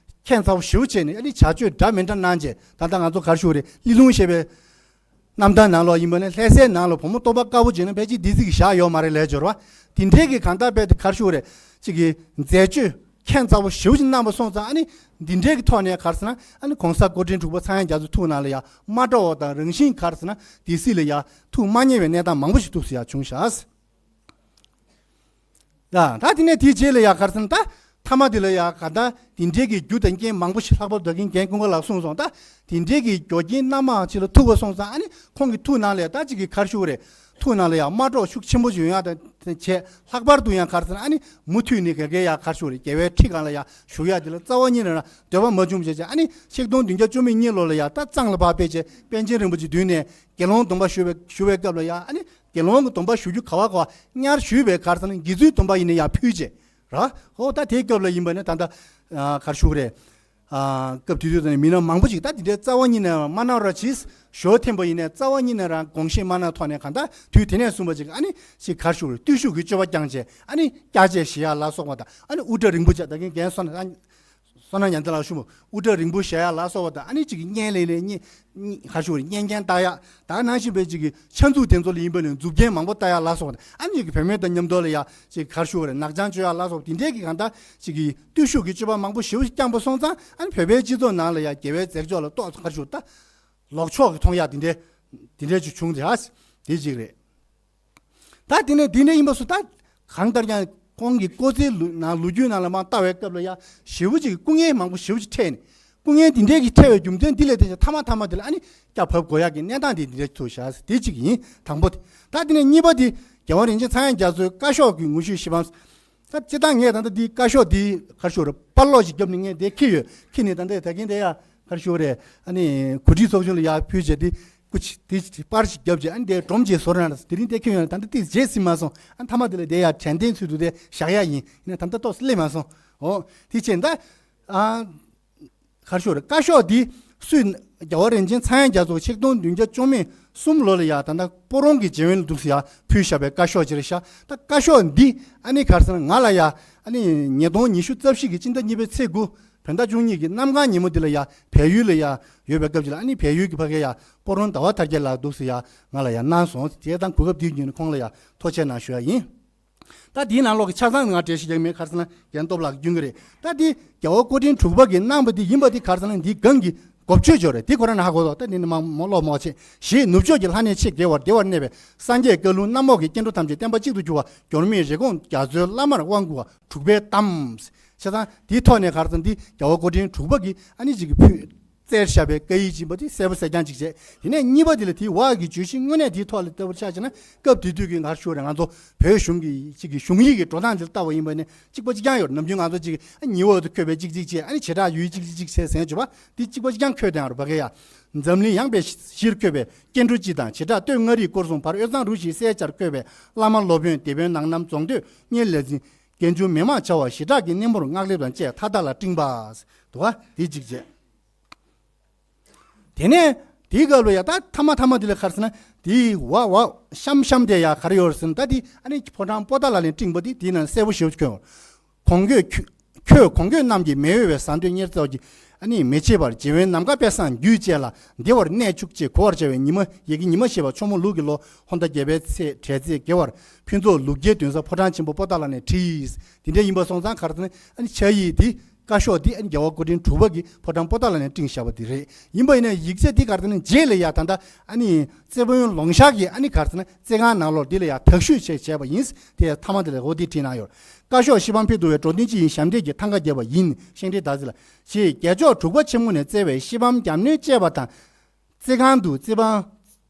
ཁྱད་མཚར་པོ་ཞེ་པོ་བྱས་ནས་ཨ་ནི་བྱ་སྤྱོད་འདྲ་མི་འདྲ་གནང་བྱས་ད་ལྟ་ང་ཚོ་ག་རེ་ཞུ་དགོས་རེད། གླེ་སློང་བཤད་པའི་རྣམ་ཐར་ནང་ལོགས་ཡིན་པ་ནས་ལྷ་སའི་ནང་ལ་བུ་མོ་སྟོན་པ་དཀར་པོ་བྱས་ན་ཕལ་ཆེར་སྡེ་སྲིད་ཀྱིས་བཞག་ཡོད་མ་རེད་ལབ་འབྱོར་བ་དེ་འདྲའི་གི་གང་ལྟར་དཔེ་དེ་ག་རེ་ཞུ་དགོས་རེད། ཅིག་གི་མཛད་སྤྱོད་ཁྱད་མཚར་པོ་ཞེ་པོ་ཅིག་གནང་བ་སོང་ཙང་ཨ་ནི་འདི་འདྲའི་གི་ཐོག་ནས་ག་རེ་ཟེར་ན་ཨ་ནི་གོང་ས་སྐུ་ཕྲེང་དྲུག་པ་ཚངས་དབྱངས་རྒྱ་མཚོ་ཐུགས་ནང་ལ་ཡ་མ་སྤྲོ་བ་དང་རང་བཞིན་ག་རེ་ཟེར་ན་སྡེ་སྲིད་ལ་ཡ་ཐུགས་མ་མཉེས་པའི་གནས་སྟངས་མང་པོ་ཞིག་ཐུགས་སུ་ཡ་བྱུང་ཤག་ཡ། ད་དེ་ནས་དེའི་རྗེས་ལ་ཡ་ག་རེ་ཟེར་ན་ད་མཐའ་མ་དེ་ལ་ཡ་ག་ད་དེ་འདྲའི་གི་རྒྱུ་དང་རྐྱེན་མང་པོ་ཞིག་ལྷག་པར་དུ་རྒན་རྒན་ཀུན་དགའ་ལགས་གསུངས་སོང་། ད་དེ་འདྲའི་གི་རྒྱུ་རྐྱེན་སྣ་མང་ཅིག་ལ་ཐུག་པ་སོང་ཙང་ཨ་ནི་ཁོང་གི་ཐུགས་ནང་ལ་ཡ་ད་ཅིག་གི་ག་རེ་ཞུ་དགོས་རེད། ཐུགས་ནང་ལ་ཡ་མ་སྤྲོ་ཤུགས་ཆེན་པོ་ཞིག་ཡོང་ཡ་དང་བྱས་ལྷག་པར་དུ་ཡང་ག་རེ་ཟེར་ན་ཨ་ནི་མུ་མཐུད་ནས་ག་གེ་ཡ་ག་རེ་ཞུ་དགོས་རེད། རྒྱལ་བའི་ཁྲི་སྒང་ལ་ཡ་བཞུགས་ཡ་དེ་ལ་རྩ་བ་ཉིད་ནས་རང་འདོད་པ་མ་བྱུང་བྱས་བྱས་ཨ་ནི་ཆིག་སྟོང་བདུན་བརྒྱ་བཅུ་མེད་གཉིས་ལོ་ལ་ཡ་ད་གཙང་ལ་ཕར་ཕེབས་བྱས་པཎ་ཆེན་རིན་པོ་ཆེ་མདུན་ནས་དགེ་སློང་སྡོམ་པ་ཞུ་བའི་ཞུ་བའི་སྐབས་ལ་ཡ་ཨ་ནི། དགེ་སློང་གི་སྡོམ་པ་ཞུ་རྒྱུ་ག་བ་ག་བ་སྔར་ཞུས་པའི་ག་རེ་ཟེར་ན་དགེ་ཚུལ་སྡོམ་པ་ཡིན་ན་ཡང་ཕུལ་བྱས་ར། ཧོ་ད་དེའི་སྐབས་ལ་ཡིན་པ་ནི་ད་ལྟ་ཨ་ག་རེ་ཞུ་གི་རེད། ཨ་སྐབས་དེ་དུས་ད་ནི་མི་སྣ་མང་པོ་ཞིག་ད་དེ་འདྲའི་རྩ་བ་ཉིད་ནས་མ་གནང་རོགས་གྱིས། ཞོ་འཐེན་པ་ཡིན་ནའི་རྩ་བ་ཉིད་ནས་རང་དགོངས་བཞེས་མ་གནང་ཐོག་ནས་གང་ལྟར་དུས་དེ་ནས་བཟུང་བ་ཅིག་ཨ་ནི་ཅིག་ག་རེ་ཞུ་གི་རེད། བརྟུལ་ཞུགས་ཀྱི་སྤྱོད་པ་བསྐྱངས་བྱས་ཨ་ནི་སྐྱ་ཆས་བཞེས་ཡ་ལ་སོགས་པ་དང་ཨ་ནི་དབུ་སྐྲ་རིང་པོ་བྱས་ད་གིན་རྒན་སོང་ན། བསོད་ནམས་ཉི་ཟླ་ལགས་ཞུ་མོ་དབུ་སྐྲ་རིང་པོ་བཞེས་ཡ་ལ་སོགས་པ་དང་ཨ་ནི་གཅིག་གིས་བརྙན་ལེན་ལེན་བརྙན་ག་རེ་ཞུ་རེད། བརྙན་རྐྱང་ལྟ་ཡ་ད་ནང་བཞིན་པའི་གཅིག་གི་ཆ་འཛུགས་དེ་ཚོ་ལ་ཡིན་པ་ནས་མཛུབ་རྒྱན་མང་པོ་ལྟ་ཡ་ལ་སོགས་པ་དང་ཨ་ནི་གཅིག་གིས་བུད་མེད་དང་མཉམ་དུ་ལ་ཡ་གཅིག་ག་རེ་ཞུ་རེད། ནག་ཅང་གཅོད་ཡ་ལ་སོགས་པ་དེ་འདྲའི་གི་གང་ལྟར་གཅིག་གིས་བརྟུལ་ཞུགས་ཀྱི་སྤྱོད་པ་མང་པོ་ཞེ་པོ་ཞིག་བསྐྱངས་པ་སོང་ཙང་ཨ་ནི་བོད་པའི་སྤྱི་ཚོགས་ནང་ལ་ཡ་རྒྱལ་བའི་མཛད་ཕྱོགས་ལ་ཏོག་ཙམ་ག་རེ་ཞུ་ད་ལོག་ཕྱོགས་ཀྱི་མཐོང་ཡ་དེ་འདྲའི་དེ་འདྲའི་ཅིག་བྱུང་ཟེར་ཡ་དེ་གཅིག་རེད། ད་དེ་ནས་འདི་འདྲ་ཡིན་པ་སུ་ད་གང་ལྟར་ཀྱང་ཁོང་གི་སྐུ་ཚེའི་ལོ་ནང་ལོ་རྒྱུས་ནང་ལ་མར་ལྟ་བའི་སྐབས་ལ་ཡ་ཞེ་པོ་ཅིག་སྐུ་ངལ་མང་པོ་ཞེ་པོ་ཅིག་འཕྲད་ནས་སྐུ་ངལ་འདི་འདྲའི་གི་འཕྲད་པའི་རྒྱུ་མཚན་འདི་ལས་བརྟེན་ཅིང་མཐའ་མ་མཐའ་མ་དེ་ལ་ཨ་ནི་སྐྱ་བབས་དགོས་ཡག་གི་གནས་སྟངས་དེ་འདི་འདྲ་ཐུག་བཞག་དེ་གཅིག་ཡིན་དང་པོ་དེ། ད་དེ་ནས་གཉིས་པ་དེ་རྒྱལ་བ་རིན་ཆེན་ཚངས་དབྱངས་རྒྱ་མཚོའི་བཀའ་ཤོག་གི་ངོ་བཤུས་ཞིབ་པ། ད་སྤྱིར་བཏང་ངས་ད་ལྟ་འདི་བཀའ་ཤོག་འདི་ག་རེ་ཞུ་རེད། པར་ཀློག་ཅིག་བརྒྱབ་ནས་ངས་འདི་འཁྱེར་ཡོད། འཁྱེར་ནས་ད་ལྟ་ད་གིན་དེ་ཡ་ག་རེ་ཞུ་རེད། ཨ་ནི་གོ་སྒྲིག་ཚོགས་ཆུང་ལ་ཡ་ཕུལ་བྱས་ཏེ་སྐུ་མཁྱེན་དེ་པར་ཞིག་བརྒྱབ་བྱས་ཨ་ནི་དེ་སྒྲོམ་གྱིས་བཟོ་ར་ན་དེ་རིང་དེ་ཁྱོད་ཡོང་ད་ལྟ་དེ་བརྗེད་ཟིན་མ་སོང་། ཨ་ནི་མཐའ་མ་དེ་ལ་དེ་ཡ་དྲན་རྟེན་ཚུལ་དུ་དེ་བཞག་ཡ་ཡིན། ཡིན་ན་ད་ལྟ་ཏོག་ཙམ་སླེབས་མ་སོང་། འོ་དེ་བྱས་ད་ཨ་ག་རེ་ཞུ་རེད། བཀའ་ཤོག་འདི་སུས་རྒྱལ་བ་རིན་ཆེན་ཚངས་དབྱངས་རྒྱ་མཚོ་ཆིག་སྟོང་བདུན་བརྒྱ་བཅུ་མེད་གསུམ་ལོ་ལ་ཡ་ད་ལྟ་སྤོ་རོང་གི་རྗེ་དབོན་ལ་འདུག་སེ་ཡ་ཕུལ་བཞག་པའི་བཀའ་ཤོག་ཅིག་རེད་ཤག་ད་བཀའ་ཤོག་འདི་ཨ་ནི་ག་རེ་ཟེར་ན་ང་ལ་ཡ་ཨ་ནི་ཉིས་སྟོང་ཉི་ཤུ་རྩ་བཞི་གི་སྤྱི་ཟླ་གཉིས་པའི་ཚེས་དགུ་བོད་ཟླ་བཅུ་གཉིས་ཀྱི་གནམ་གང་ཉིན་མོ་འདི་ལ་ཡ་བལ་ཡུལ་ལ་ཡ་ཡོད་པའི་སྐབས་ཅིག་ལ་ཨ་ནི་བལ་ཡུལ་གྱི་ཕ་གི་ཡ་སྤོ་རོང་ཟླ་བ་དར་རྒྱས་ལགས་འདུག་སེ་ཡ་ང་ལ་ཡ་གནང་སོང་། དེ་དང་གོ་སྐབས་འདིའི་བརྒྱུད་ནས་ཁོང་ལ་ཡ་ཐུགས་རྗེ་གནང་ཞུ་ཡ་ཡིན། ད་འདིའི་ནང་ལོགས་ཀྱི་ཆ་ཚང་ང་འགྲེལ་བཤད་རྒྱག་མེད་ག་རེ་ཟེར་ན་རྒན་སྟོབས་ལགས་ཀྱིས་སྐྱོན་གྱི་རེད། ད་འདི་རྒྱལ་བ་སྐུ་ཕྲེང་དྲུག་པ་གིས་གནང་བ་འདི་ཡིན་པ་འདི་ག་རེ་ཟེར་ན་འདིའི་སྒང་གི་འགོ་བརྗོད་ཅིག་རེད། འདི་ཁོ་རང་ནས་ཧ་གོ་ཐོག་ད་འདི་ནི་མ་མོ་ཀློག་མོ་ཆེ་ཞེས་ནུབ་ཕྱོགས་ཀྱི་ལྷ་གནས་ཆེས་དགེ་བར་བདེ་བར་གནས་པའི་སངས་རྒྱས་བཀའ་ལུང་རྣམ་རྟོག་གི་སྐྱེ་འགྲོ་ཐམས་ཅད་བསྟན་པ་གཅིག་ཏུ་གྱུར་པ་འགྱུར་མེད་རེ་སྐོང་རྒྱ་མཚོའི་བླ་མར་དབང་བསྐུར་བ་དྲུག་པའི་གཏམ། བྱས་ཙང་འདིའི་ཐོག་ནས་ག་རེ་ཟེར་ན་འདི་རྒྱལ་བ་སྐུ་ཕྲེང་དྲུག་པ་གིས་ཨ་ནི་ཅིག་གི་ཕུལ། བསྩལ་བཞག་པའི་བཀའ་ཡིག་ཅིག་ཡིན་པ་དེ་གསལ་པོ་གསལ་རྐྱང་ཅིག་བྱས། དེ་ནས་གཉིས་པ་དེ་ལ་དེའི་འོག་གི་བརྗོད་གཞི་དངོས་གནས་དེའི་ཐོག་ལ་ལྟ་བུར་ཆ་བཞག་ན་སྐབས་དེ་དུས་ཀྱི་ང་ཞུ་རེད། ང་ཚོ་བོད་གཞུང་གི་ཅིག་གི་གཞུང་ཡིག་གི་འགྲོ་སྟངས་དེ་ལ་ལྟ་བ་ཡིན་པ་ནི་གཅིག་པ་གཅིག་རྐྱང་ཡོད་རེད། ནམ་རྒྱུན་ང་ཚོ་ཅིག་ཉི་འོག་ཏུ་འཁོད་པའི་གཅིག་གཅིག་བྱས་ཨ་ནི་བྱེ་བྲག་ཡུལ་གཅིག་གཅིག་གཅིག་བྱས་ཟེར་ཡང་བརྗོད་པ་དེ་གཅིག་པ་གཅིག་རྐྱང་འཁོད་བསྡད་ཡོད་རེད། བ་གས་ཡ། འཛམ་གླིང་ཡངས་པའི་གཞིར་འཁོད་པའི་སྐྱེ་འགྲོ་སྤྱི་དང་བྱེ་བྲག་སྟོད་མངའ་རིས་སྐོར་གསུམ་བར་དབུས་གཙང་རུ་བཞིའི་སའི་ཆར་འཁོད་པའི་བླ་མ་སློབ་དཔོན་སྡེ་དཔོན་ནང་རྣམ་རྫོང་སྟོད་གཉེར་ལས་འཛིན། གྱེན་འགྱུར་མེད་མ་བྱ་བ་ཞི་དྲག་གི། གཉེན་པོར་སྔགས་ལེབ་དང་བཅས་མཐའ་དག་ལ་སྤྲིངས་པ། འདུག་ག་དེ་གཅིག་བྱས། དེ་ནས་དེའི་སྐབས་ལ་ཡ་ད་ཐ་མ་ཐ་མ་དེ་ལ་ག་རེ་ཟེར་ན། དེའི་བ་བ་ཤམ་ཤམ་དེ་ཡ་ག་རེ་ཡོད་ཟེར་ན། ད་དེ་ཨ་ནི་ཕོ་བྲང་པོ་ཏཱ་ལ་ནས་སྤྲིངས་པ་དེ་དེའི་ནང་གསལ་པོ་ཞེ་པོ་ཅིག་ཁྱོད་ཁོང་ཁྱོད་ཁྱོད་ཁོང་ཁྱོད་རྣམས་ཀྱིས་མི་གཡོ་བའི་ཟ་འདོད་གཉེར་ཚོགས་ཀྱིས། ཨ་ནི་མི་བྱེད་པར་རྗེ་བོའི་ནམ་མཁའ་དཔལ་བཟང་རྒྱུད་བཅས་ལ་བདེ་བར་གནས་བཅུག་ཅེས་གོ་བར་བྱ་བའི་ཉི་མ་ཡི་གེ་ཉི་མ་ཞེས་པ་ཆུ་མོ་ལུག་གི་ལོ་ཧོར་ཟླ་བརྒྱད་པའི་ཚེས་གྲངས་ཚེས་དགེ་བར་ཕུན་ཚོགས་ལུག་རྒྱལ་འདུན་ས་ཕོ་བྲང་ཆེན་པོ་པོ་ཏཱ་ལ་ནས་བྲིས། དེ་འདྲ་ཡིན་པ་སོང་ཙང་ག་རེ་ཟེར་ན། ཨ་ནི་ཕྱག་ཡིག་དེ་བཀའ་ཤོག་དེ་ཨ་ནི་རྒྱལ་བ་སྐུ་ཕྲེང་དྲུག་པ་གིས་ཕོ་བྲང་པོ་ཏཱ་ལ་ནས་སྤྲིངས་བཞག་པ་དེ་རེད། ཡིན་པ་ཡིན་ན་ཡིག་ཆ་དེ་ག་རེ་ཟེར་ན་རྗེས་ལ་ཡ་ད་ལྟ་ཨ་ནི་རྩེ་དཔོན་ལོང་ཤཱཀ་གིས་ཨ་ནི་ག་རེ་ཟེར་ན་རྩེ་ཁང་ནང་ལོགས་འདི་ལ་ཡ་དག་ཞུས་བྱས་བྱས་པ་ཡིན། དེ་ཐ་མ་དེ་ལ་འོ་དེ་བྲིས་གནང་ཡོད། བཀའ་ཤོག་ཤི་བམ་ཕི་དུ་བའི་འགྲོ་དོན་ཅི་ཡིན་ཞབས་འདེགས་ཀྱི་ཐང་ག་བརྒྱབ་པ་ཡིན། ཤིང་རྟའི་ཟླ་ཚེས་ལ། ཞེས་རྒྱལ་མཆོག་འབྲུག་པ་ཆེན་མོ་ནས་བསྩལ་བའི་ཤི་བམ་རྒྱབ་གནོན་བཅས་པ་དང་། རྩེ་ཁང་དུ་རྩེ་པ་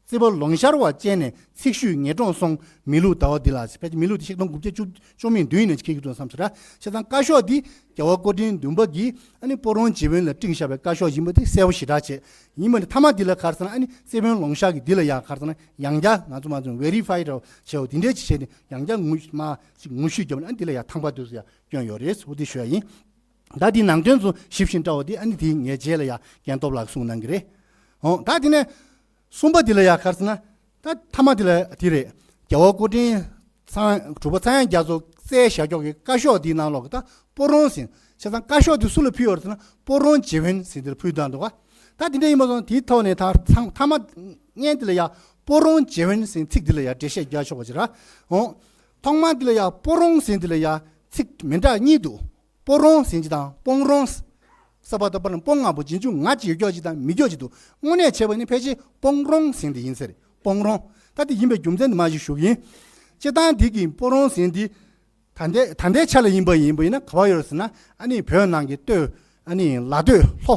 རྩེ་པ་ལོང་ཤར་བ་བཅས་ནས་ཚིག་ཞུས་ངེས་འགྲོངས་སོང་། མི་ལུགས་ཟླ་བ་འདི་ལ། ཕལ་ཆེར་མི་ལུགས་འདི་ཆིག་སྟོང་དགུ་བརྒྱ་བཅུ་བཅུ་མེད་བདུན་ནས་ཁྱེར་གྱི་འདུག་བསམ་ཟེར། བྱས་ཙང་བཀའ་ཤོག་འདི་རྒྱལ་བ་སྐུ་ཕྲེང་བདུན་པ་གིས་ཨ་ནི་སྤོ་རོང་རྗེ་དབོན་ལ་སྤྲིངས་བཞག་པའི་བཀའ་ཤོག་ཡིན་པ་དེ་གསལ་པོ་ཞེ་དྲག་བྱས། ཡིན་པ་ནི་ཐ་མ་འདི་ལ་ག་རེ་ཟེར་ན། ཨ་ནི་རྩེ་དཔོན་ལོང་ཤཱཀ་གིས་འདི་ལ་ཡ་ག་རེ་ཟེར་ན། ཡང་བསྐྱར་ང་ཚོ་མ་ཚོ་བེ་རི་ཕའི་འདྲ་བོ་བྱས་འོ་དེ་འདྲའི་ཅིག་བྱས་ནས་ཡང་བསྐྱར་ངོ་མ་ཅིག་ངོ་བཤུས་བརྒྱབ་ནས། ཨ་ནི་འདི་ལ་ཡ་ཐང་པ་དུས་སུ་ཡ་བསྐྱོན་ཡོད་རེད། འོ་དེ་ཞུ་ཡ་ཡིན། ད་འདིའི་ནང་དོན་ཚོ་ཞིབ་ཞིང་བཀྲལ་བ་དེ་ཨ་ནི་དེའི་ངའི་རྗེས་ལ་ཡ་རྒན་སྟོབས་ལགས་གསུངས་གནང་གི་རེད། འོ་ད་དེ་ནས་གསུམ་པ་དེ་ལ་ཡ་ག་རེ་ཟེར་ན། ད་ཐ་མ་དེ་ལ་དེ་རེད། རྒྱལ་བ་སྐུ་ཕྲེང་ཚངས་དྲུག་པ་ཚངས་དབྱངས་རྒྱ་མཚོ་བསྩལ་བཞག་ཀྱོག་གི་བཀའ་ཤོག་དེའི་ནང་ལོགས་ཀྱི་ད་སྤོ་རོང་ཟེར། བྱས་ཙང་བཀའ་ཤོག་དེ་སུ་ལ་ཕུལ་ཡོད་རེད་ཟེར་ན། སྤོ་རོང་རྗེ་དབོན་ཟེར་དེ་ལ་ཕུལ་བཏང་འདུག་ག་ད་དེ་འདྲ་ཡིན་པ་སོང་དེའི་ཐོག་ནས་ད་ཐ་ཐ་མ་སྙན་དེ་ལ་ཡ་སྤོ་རོང་རྗེ་དབོན་ཟེར་ཚིག་དེ་ལ་ཡ་འགྲེལ་བཤད་རྒྱག་ཆོག་པ་ཅིག་ར། འོ། ཐོག་མར་འདི་ལ་ཡ་སྤོ་རོང་ཟེར་འདི་ལ་ཡ་ཚིག་མི་འདྲ་གཉིས་འདུག་སྤོ་རོང་ཟེར་གྱི་དང་སྤོང་རོང་། ས་པ་ད་པ་ན་སྤོང་ང་པོ་རྗེས་འཇུག་ང་ཅིག་ཡོད་ཀྱོག་ཅིག་དང་མི་ཀྱོག་ཅིག་འདུག་དངོས་གནས་བྱས་པ་ནི་ཕལ་ཆེར་སྤོང་རོང་ཟེར་འདི་ཡིན་ཟེར། སྤོང་རོང་། ད་འདི་ཡིན་པའི་རྒྱུ་མཚན་འདི་མ་ཞིག་ཞུ་གི་ཡིན། སྤྱིར་བཏང་འདི་གི་སྤོ་རོང་ཟེར་འདི། ད་ལྟའི་ད་ལྟའི་ཆ་ལ་ཡིན་པ་ཡིན་པ་ཡིན་ན་ག་པར་ཡོད་རེད་ཟེར་ན། ཨ་ནི་བོད་ནང་གི་སྟོད། ཨ་ནི་ལ་སྟོད་ལྷོ། ལྷོ་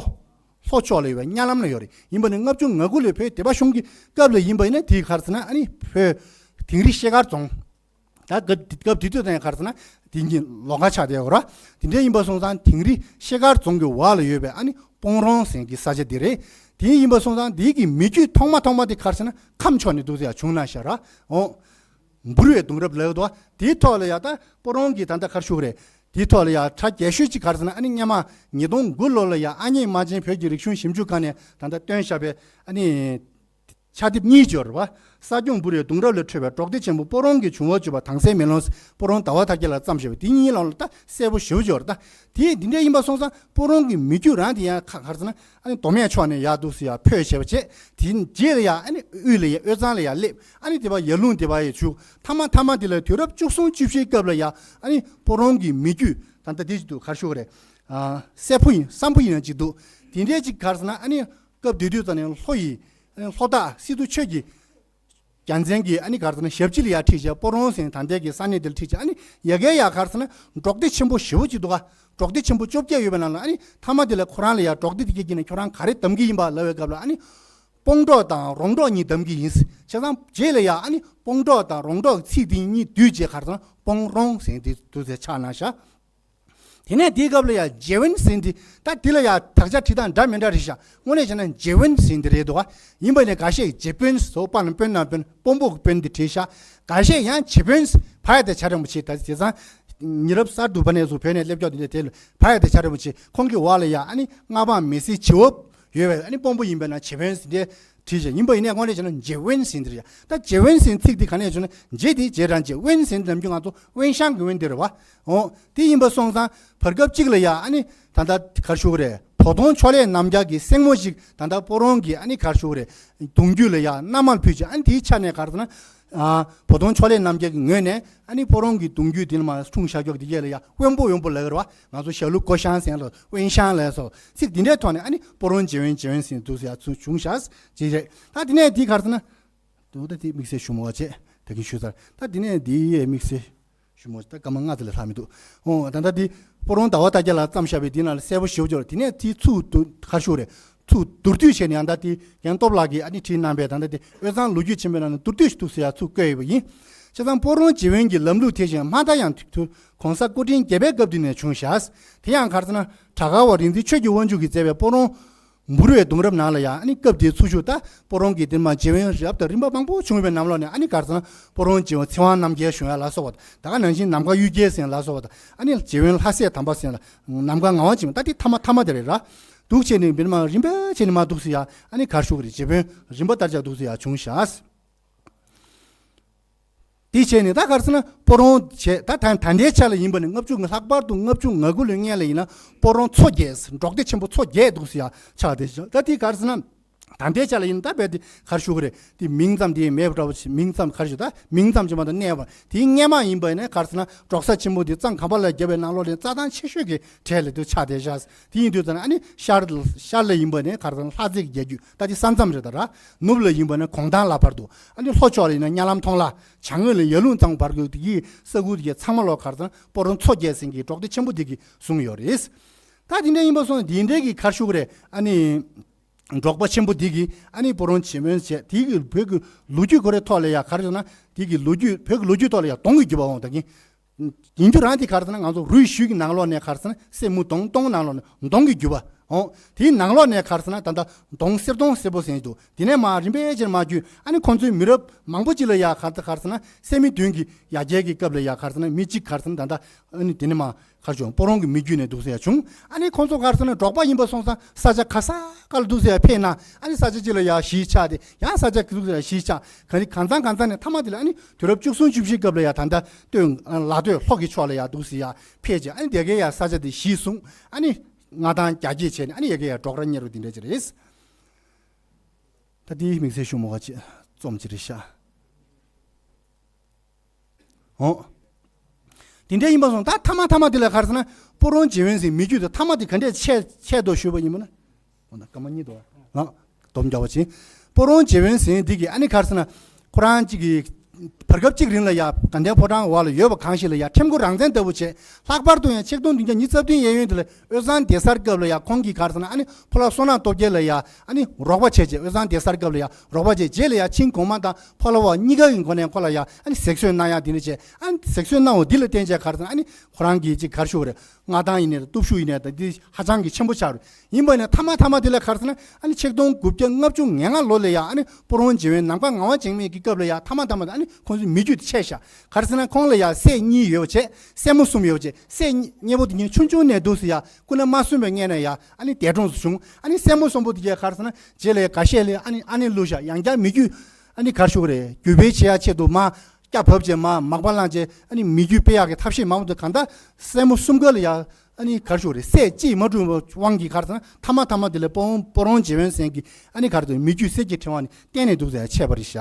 ཕྱོགས་ལ་ཡོད་པའི་གཉའ་ལམ་ལ་ཡོད་རེད། ཡིན་པ་ནི་ལྔ་བཅུ་ང་དགུ་ལོའི་བོད་སྡེ་པ་གཞུང་གི་སྐབས་ལ་ཡིན་པ་ཡིན་ན་དེའི་ག་རེ་ཟེར་ན། ཨ་ནི་བོད་དིང་རི་ཤེལ་དཀར་རྫོང་། ད་སྐབས་སྐབས་དེ་དུས་དང་ག་རེ་ཟེར་ན་དེ་གཉིས་ལོགས་ཀ་ཆགས་བསྡད་ཡོད་ར། དེ་འདྲ་ཡིན་པ་སོང་ཙང་དིང་རི་ཤེལ་དཀར་རྫོང་གི་འོག་ལ་ཡོད་པའི་ཨ་ནི་སྤོང་རོང་ཟེར་གྱི་ས་ཆ་དེ་རེད། དེ་ཡིན་པ་སོང་ཙང་དེའི་གི་མི་རྒྱུད་ཐོག་མ་ཐོག་མ་དེ་ག་རེ་ཟེར་ན་ཁམས་ཕྱོགས་ནས་འདུག་ཟེར་ཡ་བྱུང་ན་ཤག་ར། འོ། འབུར་བའི་གདུང་རབས་ལབ་འདུག་དེའི་ཐོག་ལ་ཡ་ད་སྤོ་རོང་གི་ད་ལྟ་ག་རེ་ཞུ་གི་རེད། དེའི་ཐོག་ལ་ཡ་གྲ་རྒྱས་ཤོས་ཅིག་ག་རེ་ཟེར་ན། ཨ་ནི་སྔོན་མ་ཉིས་སྟོང་དགུ་ལོ་ལ་ཡ་ཨ་མྱེས་རྨ་ཆེན་བོད་ཀྱི་རིག་གཞུང་ཞིབ་འཇུག་ཁང་ནས་ད་ལྟ་བཏོན་བཞག་པའི་ཨ་ནི་ཕྱག་དེབ་གཉིས་ཅིག་ཡོད་རེད་བ། ས་སྐྱོང་འབུར་བའི་གདུང་རབས་ལས་འཕྲོས་པའི་འབྲོག་སྡེ་ཆེན་པོ་སྤོ་རོང་གི་བྱུང་བ་བརྗོད་པ་དྭངས་གསལ་མེ་ལོང་། སྤོ་རོང་ཟླ་བ་དར་རྒྱས་ལགས་བརྩམས་བཞག་པའི་དེ་གཉིས་ལ་ལ་ད་གསལ་པོ་ཞེ་པོ་ཅིག་ཡོད་རེད་ད། དེ་འདི་འདྲ་ཡིན་པ་སོང་ཙང་སྤོ་རོང་གི་མི་རྒྱུད་རང་དེ་ཡང་ག་ག་རེ་ཟེར་ན། ཨ་ནི་མདོ་སྨད་ཕྱོགས་ནས་ཡར་འདུག་སེ་ཡར་འཕོས་བྱས་པ་བྱས། དེའི་རྗེས་ལ་ཡ་ཨ་ནི་དབུས་ལ་ཡ་དབུས་གཙང་ལ་ཡར་སླེབས། ཨ་ནི་དེ་བ་ཡར་ཀླུང་དེ་བ་ཡར་བྱུག་ཐ་མ་ཐ་མ་དེ་ལ་དུས་རབས་བཅུ་གསུམ་བཅུ་བཞིའི་སྐབས་ལ་ཡ་ཨ་ནི་སྤོ་རོང་གི་མི་རྒྱུད་ད་ལྟ་དེ་ཅིག་འདུག་ག་རེ་ཞུ་གི་རེད། ཨ་སྲས་ཕུ་ཡིན་བསམ་ཕུ་ཡིན་ཡང་ཅིག་འདུག་དེ་འདྲའི་ཅིག་ག་རེ་ཟེར་ན། ཨ་ནི་སྐབས་དེ་དུས་ཙམ་ནས་ལྷོ་ཡི་ཨ་ནི་ལྷོ་བདག་སི་ཏུ་ཆོས་ཀྱི་རྒྱལ་མཚན་གྱིས་ཨ་ནི་ག་རེ་ཟེར་ན་ཞབས་ཕྱི་ལ་ཡར་ཁྲིད་བྱས། སྤོ་རོང་ཟེར་ད་ལྟའི་གི་ས་གནས་དེ་ལ་ཁྲིད་བྱས། ཨ་ནི་ཡ་གའི་ཡ་ག་རེ་ཟེར་ན་འབྲོག་སྡེ་ཆེན་པོ་ཞེ་པོ་ཅིག་འདུག་ག་འབྲོག་སྡེ་ཆེན་པོ་བཅོ་བརྒྱད་ཡོད་པའི་ནང་ལ་ཨ་ནི་ཐ་མ་དེ་ལ་ཁོ་རང་ལ་ཡ་འབྲོག་སྡེ་དེ་ག་གི་ནས་ཁྱོད་རང་ག་རེ་གདམ་གི་ཡིན་པ་ལབ་པའི་སྐབས་ལ་ཨ་ནི་སྤོང་འབྲོག་དང་རོང་འབྲོག་གཉིས་གདམ་གི་ཡིན། བྱས་ཙང་རྗེས་ལ་ཡ་ཨ་ནི་སྤོང་འབྲོག་དང་རོང་འབྲོག་ཚིག་དེ་གཉིས་བསྡུས་བྱས་ག་རེ་ཟེར་ན་སྤོང་རོང་ཟེར་དེ་འདུག་སེ་ཆགས་གནང་ཤག་དེ་ནས་དེའི་སྐབས་ལ་ཡ་རྗེ་དབོན་ཟེར་འདི། ད་དེ་ལ་ཡ་དག་ཆ་བྲིས་སྟངས་འདྲ་མི་འདྲ་རེད་ཤག་དངོས་གནས་བྱས་ན་རྗེ་དབོན་ཟེར་འདི་རེད་འདུག་ག་ཡིན་པ་ནས་འགའ་ཤས་རྗེ་དཔོན་ཟེར། དཔའ་ན་དཔོན་ན་དཔོན་དཔོན་པོ་གི་དཔོན་འདི་བྲིས་ཤག་འགའ་ཤས་ཡང་རྗེ་དཔོན་ཟེར། བ་ཡ་དེ་བྱ་རིན་པོ་ཆེ། ད་བྱས་ཙང་ཉེ་རབས་གསར་དུ་བ་ནས་བཟུང་བོད་ནས་སླེབས་ཀྱོག་འདི་འདྲ་དེ་ལ་བ་ཡ་དེ་བྱ་རིན་པོ་ཆེ། ཁོང་གི་འོག་ལ་ཡ་ཨ་ནི་མངའ་འབངས་མི་སེར་བྱེ་བ་ཡོད་པའི་ཨ་ནི་དཔོན་པོ་ཡིན་པས་ན་རྗེ་དཔོན་ཟེར་འདི། བྲིས་བྱས་ཡིན་པ་ཡིན་ནའི་དངོས་གནས་བྱས་ན་རྗེ་དབོན་ཟེར་འདི་རེད་ཡ། ད་རྗེ་དབོན་ཟེར་ཚིག་འདི་ག་ནས་བྱུང་ན། རྗེ་འདི་རྗེ་རང་རྗེ། དབོན་ཟེར་འདི་ནམ་རྒྱུན་ང་ཚོ་དབོན་ཞང་གི་དབོན་འདི་རེད་བ། འོ། དེ་ཡིན་པ་སོང་ཙང་བར་སྐབས་གཅིག་ལ་ཡ་ཨ་ནི་ད་ལྟ་ག་རེ་ཞུ་གི་རེད། བོ་དོང་ཕྱོགས་ལས་རྣམ་རྒྱལ་གྱི་སྲས་མོ་ཞིག་ད་ལྟ་སྤོ་རོང་གི་ཨ་ནི་ག་རེ་ཞུ་གི་རེད། གདུང་རྒྱུད་ལ་ཡ་མནའ་མར་ཕུལ་བྱས། ཨ་ནི་དེའི་ཆ་ནས་ག་རེ་ཟེར་ན། ཨ། བོ་དོང་ཕྱོགས་ལས་རྣམ་རྒྱལ་གྱི་ངོས་ནས་ཨ་ནི་སྤོ་རོང་གི་གདུང་རྒྱུད་དེ་ལ་མར་འཁྲུངས་བཞག་ཀྱོག་དེ་གས་ལ་ཡ་དབོན་པོ་དབོན་པོ་ལབ་ཀྱི་རེད་བ། ང་ཚོ་ཞྭ་ལུ་ཀོ་ཤང་ཟེར་ལ་དབོན་ཤང་ལབ་སོགས་ཚིག་འདི་འདྲའི་ཐོག་ནས་ཨ་ནི་སྤོ་རོང་རྗེ་དབོན་རྗེ་དབོན་ཟེར་འདུག་ཟེར་ཡ་ཚུར་བྱུང་ཤག་ཅེས་རེད། ད་དེ་ནས་འདི་ག་རེ་ཟེར་ན། འདུག་ད་དེ་དམིགས་བསལ་ཞུ་མ་བྱས་ད་གིན་ཞུས་ཚར། ད་དེ་ནས་འདི་ཡས་དམིགས་བསལ་ཞུ་མ་བྱས་ད་སྐར་མ་ལྔ་ཙམ་ལས་ལྷག་མི་འདུག་འོ་ད་ལྟ་འདི་སྤོ་རོང་ཟླ་བ་དར་རྒྱས་ལགས་བརྩམས་བཞག་པའི་འདི་ནང་ལ་གསལ་པོ་ཞེ་པོ་ཅིག་ཡོད་རེད། དེ་ནས་དེ་ཚུར་བསྡུ་ག་རེ་ཞུ་རེད། ཚུར་བསྡུ་བསྡུས་བྱས་ནས་ཡང་ད་དེ་རྒན་སྟོབས་ལགས་ཀྱིས་ཨ་ནི་བྲིས་གནང་པའི་ད་ལྟ་དེ་དབུས་གཙང་ལོ་རྒྱུས་ཆེན་མོའི་ནང་ནས་བསྡུ་བསྡུས་ཤིག་འདུག་ཟེར་ཡ་ཚུར་བཀོད་ཡོད་པ་ཡིན། བྱས་ཙང་སྤོ་རོང་རྗེ་དབོན་གྱི་ལམ་ལུགས་དེ་བཞིན་མ་མཐའ་ཡང་དུས་གོང་ས་སྐུ་ཕྲེང་བརྒྱད་པའི་སྐབས་དུས་ནས་བྱུང་ཤག་དེ་ཡང་ག་རེ་ཟེར་ན། བྲག་དཀར་བ་རིག་འཛིན་ཆོས་ཀྱི་དབང་ཕྱུག་གིས་མཛད་པའི་སྤོ་རོང་ འབུར་བའི་གདུང་རབས་ནང་ལ་ཡང་ཨ་ནི་སྐབས་དེའི་ཚུལ་ཤུགས་ད་སྤོ་རོང་གི་དེ་མ་རྗེ་བོན་རབ་དང་རིམ་པ་མང་པོ་བྱུང་བའི་ནང་ལོགས་ནས་ཨ་ནི་ག་རེ་ཟེར་ན་སྤོ་རོང་རྗེ་བོན་ཚེ་དབང་རྣམ་རྒྱལ་གཞུང་ཡ་ལ་སོགས་པ་དང་ད་ག་ནང་བཞིན་ནམ་མཁའ་གཡུལ་རྒྱལ་ཟེར་ལ་སོགས་པ་དང་ཨ་ནི་རྗེ་བོན་ལྷ་སྲས་དམ་པ་ཟེར་ལ་ནམ་མཁའ་ངག་དབང་ཆེན་མོ་ད་དེ་ཐ་མ་ཐ་མ་དེ་རེད་ར། འདུག་བྱས་ནས་འབེན་མ་རིམ་པ་བྱས་ནས་མ་འདུག་སེ་ཡ་ཨ་ནི་ག་རེ་ཞུ་གི་རེད། རྗེ་བོན་རིམ་པ་ལྟར་ཆགས་འདུག་སེ་ཡ་བྱུང་ཤག་དེ་བྱས་ནས་ད་ག་རེ་ཟེར་ན་སྤོ་རོང་བྱས་ད་ད་ད་ལྟའི་ཆ་ལ་ཡིན་པ་ནི་ལྔ་བཅུ་ལྷག་པར་དུ་ལྔ་བཅུ་ང་དགུ་ལོའི་སྔན་ལ་ཡིན་ན་སྤོ་རོང་མཚོ་རྒྱས་འབྲོག་སྡེ་ཆེན་པོ་མཚོ་རྒྱས་འདུག་སེ་ཡ་ཆགས་བསྡད་ཤག་ད་དེ་ག་རེ་ཟེར་ན་ད་ལྟའི་ཆ་ལ་ཡིན་ན་ད་རྦད་དེ་ག་རེ་ཞུ་གི་རེད། དེ་མིང་ཙམ་དེ་མེད་པ་འདྲ་བོ་ཞིག་མིང་ཙམ་ག་རེ་ཞུ་ད་མིང་ཙམ་གྱི་མ་གཏོགས་གནས་པ་དེའི་སྔན་མ་ཡིན་པ་ཡིན་ན་ག་རེ་ཟེར་ན་འབྲོག་ས་ཆེན་པོ་དེ་གཙང་ཁ་པ་ལ་བརྒྱབ་པའི་ནང་ལོགས་ལ་རྩྭ་ཐང་ཆེ་ཤོས་ཀྱི་གྲས་ལ་དེ་ཆགས་བསྡད་ཤག་དེ་ཡིན་དུས་ཙང་ཨ་ནི་ཤར་ཤར་ལ་ཡིན་པ་ནི་ག་རེ་ཟེར་ན་ལྷ་རྩེ་གི་རྒྱལ་རྒྱུད་ད་དེ་ས་མཚམས་རེད་ད་ར། ནུབ་ལ་ཡིན་པ་ནི་གོང་ཐང་ལ་བར་དུ་ཨ་ནི་ལྷོ་ཕྱོགས་ལ་ཡིན་ན་གཉའ་ལམ་མཐོང་ལ་བྱང་ངོས་ལ་ཡར་ཀླུང་གཙང་བར་དགོས་དེ་གི་ས་ཁུལ་དེ་གི་ཚང་མ་ལོག་ག་རེ་ཟེར་ན་སྤོ་རོང་མཚོ་རྒྱས་ཟིན་གྱི་འབྲོག་སྡེ་ཆེན་པོ་དེ་གི་བཟུང་ཡོད་རེད། ད་དེ་འདྲ་ཡིན་པ་སོང་དེ་འདྲའི་གི་ག་རེ་ཞུ་གི་རེད། ཨ་ནི་འབྲོག་པ་ཆེན་པོ་དེ་གི་ཨ་ནི་སྤོ་རོང་རྗེ་བོན་བྱས་དེ་གི་བོད་ཀྱི་ལོ་རྒྱུས་ཁོ་རའི་ཐོག་ལ་ཡ་ག་རེ་ཟེར་ན་དེ་གི་ལོ་རྒྱུས་བོད་ཀྱི་ལོ་རྒྱུས་ཐོག་ལ་ཡ་གདོང་གི་རྒྱུད་པ་འོང་ད་གིན། ཡིན་རྒྱུ་རང་དེ་ག་རེ་ཟེར་ན་ང་ཚོ་རུས་ཞུས་ཀྱི་ནང་ལོགས་ནས་ག་རེ་ཟེར་ན་སེ་མུ་གདོང་གདོང་ནང་ལོགས་ནས་གདོང་གི་རྒྱུད་པ་འོང་། དེའི་ནང་ལོགས་ནས་ག་རེ་ཟེར་ན་ད་ལྟ་གདོང་གསེར་གདོང་སེར་པོ་ཟེར་གྱི་འདུག་དེ་ནས་མ་རིམ་པས་ཕྱིར་མ་བརྒྱུད་ཨ་ནི་ཁོང་ཚོའི་མི་རབས་མང་པོ་ཅིག་ལ་ཡ་ག་རེ་ག་རེ་ཟེར་ན་སད་མི་བདུན་གྱི་ཡ་གྱལ་གྱི་སྐབས་ལ་ཡ་ག་རེ་ཟེར་ན་མི་གཅིག་ག་རེ་ཟེར་ན་ད་ལྟ་ཨ་ནི་དེ་ནས་མ་ག་རེ་བྱུང་སྤོ་རོང་གི་མི་བརྒྱུད་ནས་འདུག་ཟེར་ཡ་བྱུང་། ཨ་ནི་ཁོང་ཚོ་ག་རེ་ཟེར་ན་འབྲོག་པ་ཡིན་པ་སོང་ཙང་ས་ཆ་ག་ས་ག་ལ་འདུག་ཟེར་ཡ་ཕེབས་ན་ཨ་ནི་ས་ཆ་གཅིག་ལ་ཡ་གཞིས་ཆགས་ཏེ་ཡང་ས་ཆ་འདུག་ཟེར་ཡ་གཞིས་ཆགས་ག་ནི་གང་ཚང་གང་ཚང་ནས་མཐའ་མ་དེ་ལ་ཨ་ནི་དུས་རབས་བཅུ་གསུམ་བཅུ་བཞིའི་སྐབས་ལ་ཡ་ད་ལྟ་སྟོད་ལ་སྟོད་ལྷོ་གི་ཕྱོགས་ལ་ཡ་འདུག་ཟེར་ཡ་ཕེབས་རྗེས་ཨ་ནི་དེ་གའི་ཡ་ས་ཆ་དེ་གཞིས་བཟུང་ཨ་ནི་མངའ་ཐང་རྒྱ་སྐྱེད་བྱས་ནས་ཨ་ནི་ཡ་གའི་ཡ་འབྲོག་ར་གཉེར་བ་དེ་འདྲ་ཅིག་རེད། ད་དེའི་དམིགས་བསལ་ཞུ་མོ་ག་ཅིག་རྩོམ་ཅིག་རེད་ཤག་འོ། དེ་འདྲ་ཡིན་པ་སོང་ད་ཐ་མ་ཐ་མ་དེ་ལ་ག་རེ་ཟེར་ན་སྤོ་རོང་རྗེ་བོན་ཟེར་མི་རྒྱུད་དེ་ཐ་མ་དེ་ག་འདྲས་ཆད་ཆད་དོ་ཞུས་པ་ཡིན་པ་ན། འོ་ན་སྐར་མ་གཉིས་དོ། ལགས། སྡོམ་རྒྱག་པ་བྱིན། སྤོ་རོང་རྗེ་བོན་ཟེར་འདི་གི་ཨ་ནི་ག་རེ་ཟེར་ན། ཁོ་རང་གཅིག་གི་བར་སྐབས་གཅིག་རིང་ལ་ཡ་དགའ་ལྡན་ཕོ་བྲང་འོག་ལ་ཡོད་པ་གང་ཞིག་ལ་ཡ་ཁྲིམས་མགོ་རང་བཙན་ལྟ་བུ་བྱས། ལྷག་པར་དུ་ཡང་ཆིག་སྟོང་བདུན་བརྒྱ་ཉི་ཤུ་རྩ་བདུན་གཡས་གཡོན་དེ་ལ་དབུས་གཙང་སྡེ་གསར་སྐབས་ལ་ཡ་ཁོང་གིས་ག་རེ་ཟེར་ན་ཨ་ནི་ཕོ་ལྷ་བསོད་ནམས་སྟོབས་རྒྱལ་ལ་ཡ་ཨ་ནི་རོགས་པ་བྱས་རྗེས་དབུས་གཙང་སྡེ་གསར་སྐབས་ལ་ཡ་རོགས་པ་བྱས་རྗེས་ལ་ཡ་ཆིང་གོང་མ་དང་ཕོ་ལྷ་འོག་གཉིས་ཀ་གི་སྒོ་ནས་ཁོ་ལ་ཡ་ཨ་ནི་གཟེགས་གསོད་གནང་ཡ་དེ་འདྲ་བྱས། ཨ་ནི་གཟེགས་གསོད་གནང་བ་འདི་ལ་བརྟེན་བྱས་ག་རེ་ཟེར་ན་ཨ་ནི་ཁོ་རང་གིས་ཅིག་ག་རེ་ཞུ་དགོས་རེད། མངའ་ཐང་ཡིན་ནའི་སྟོབས་ཤུགས་ཡིན་ནའི་ད་འདི་ཧ་ཅང་གི་ཆེན་པོ་ཆགས་རེད། ཡིན་པ་ནས་ཐ་མ་ཐ་མ་དེ་ལ་ག་རེ་ཟེར་ན་ཨ་ནི་ཆིག་སྟོང་དགུ་བརྒྱ་ལྔ་བཅུ་ང་ལྔ་ལོ་ལ་ཡ་ཨ་ནི་སྤོ་རོང་རྗེ་བོན་ནམ་མཁའ་ངག་དབང་བྱེད་མཁན་གྱི་སྐབས་ལ་ཡ་ཐ་མ་ཐ་མ་དེ་ཨ་ནི་ཁོང་ཚོའི་མི་རྒྱུད་དེ་ཆད་ཤག་ག་རེ་ཟེར་ན་ཁོང་ལ་ཡ་སྲས་གཉིས་ཡོད་པ་བྱས་སྲས་མོ་གསུམ་ཡོད་པ་བྱས་སྲས་གཉིས་གཉེན་པོ་དེ་གཉིས་ཆུང་ཆུང་ནས་འདུག་སེ་ཡ་སྐུ་ན་མ་སོན་པའི་སྔས་ནས་ཡ་ཨ་ནི་འདས་གྲོངས་སུ་བྱུང་། ཨ་ནི་སྲས་མོ་གསུམ་པོ་དེ་གས་ག་རེ་ཟེར་ན་རྗེས་ལ་ཡ་འགའ་ཤས་ལ་ཨ་ནི་ཨ་ནེ་བླུགས་ཤག་ཡང་བསྐྱར་མི་རྒྱུད་ཨ་ནི་ག་རེ་ཞུ་དགོས་རེད། རྒྱུད་སྤེལ་བྱེད་ཡ་ཆེད་དུ་མ། སྐྱ་བབས་བྱས་མ་མག་པ་བླངས་བྱས་ཨ་ནི་མི་རྒྱུད་སྤེལ་ཡག་གི་ཐབས་ཤེས་མང་པོ་འདུག་གང་ལྟར་སྲས་མོ་གསུམ་ཀ་ལ་ཡ་ཨ་ནི་ག་རེ་ཞུ་དགོས་རེད། སྲས་གཅིག་མ་བསྐྲུན་པའི་དབང་གིས་ག་རེ་ཟེར་ན་ཐ་མ་ཐ་མ་དེ་ལ་སྤོ་སྤོ་རོང་རྗེ་བོན་ཟེར་མཁན་གྱི་ཨ་ནི་ག་རེ་ཟེར་མི་རྒྱུད་གསེར་གྱི་ཕྲེང་བ་ནི་གཏན་ནས་འདུག་ཟེར་ཡ་ཆད་པ་རེད་ཤག་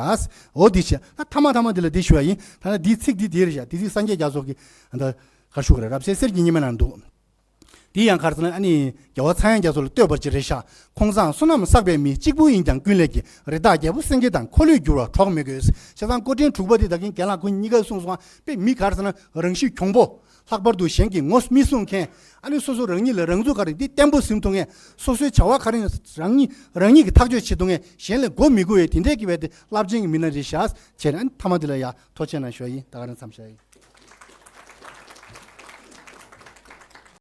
འོ་འདི་བྱས་ད་ཐ་མ་ཐ་མ་དེ་ལ་འདི་ཞུ་བ་ཡིན། ད་ལྟ་འདིའི་ཚིག་འདི་འདི་རེད་ཤག་འདི་ཚིག་སངས་རྒྱས་རྒྱ་མཚོ་གི་ཨ་ད་ག་རེ་ཞུ་དགོས་རེད། རབ་གསལ་གསེར་གྱི་སྙེ་མ་ནང་འདུག་འདི་ཡང་ག་རེ་ཟེར་ན་ཨ་ནི་རྒྱལ་བ་ཚངས་དབྱངས་རྒྱ་མཚོ་ལ་བསྟོད་པ་ཅིག་རེད་ཤག་ཁོང་ཚང་བསོད་ནམས་བསགས་པའི་མི། གཅིག་པུ་ཡིན་ཀྱང་ཀུན་ལེགས་ཀྱི། རི་དྭགས་རྒྱལ་པོ་སེང་གེ་དང་། འཁོར་ལོས་སྒྱུར་བ་གྲོགས་མི་དགོས། བྱས་ཙང་སྐུ་ཕྲེང་དྲུག་པ་འདི་ད་གིན་རྒན་ལགས་ཁོང་གཉིས་ཀས་གསུངས་སོང་ང་། དཔེ་མི་ག་རེ་ཟེར་ན་རང་གཤིས་གྱོང་པོ། ལྷག་པར་དུ་གཞན་གྱི་ངོ་མི་སྲུང་མཁན། ཨ་ནི་སོ་སོ་རང་ཉིད་ལ་རང་ཚུགས་ག་རེ་འདི་བརྟན་པོ་ཟིན་ཐུབ་མཁན། སོ་སོའི་བྱ་བ་ག་རེ་རང་ཉིད་རང་ཉིད་ཀྱིས་ཐག་གཅོད་བྱེད་ཐུབ་མཁན། གཞན་ལ་མགོ་མི་སྒུར་བའི་དེ་འདྲས་ཀྱི་བས་དེ་རླབས་ཆེན་གྱི་མི་སྣ་རེད་ཤག་བྱས་ནས་ཨ་ནི་ཐ་མ་འདི་ལ་ཡ་ཐུགས་རྗེ་གནང་ཞུ་བ་ཡིན། ད་ག་རང་མཚམས་བཞག་ཡིན།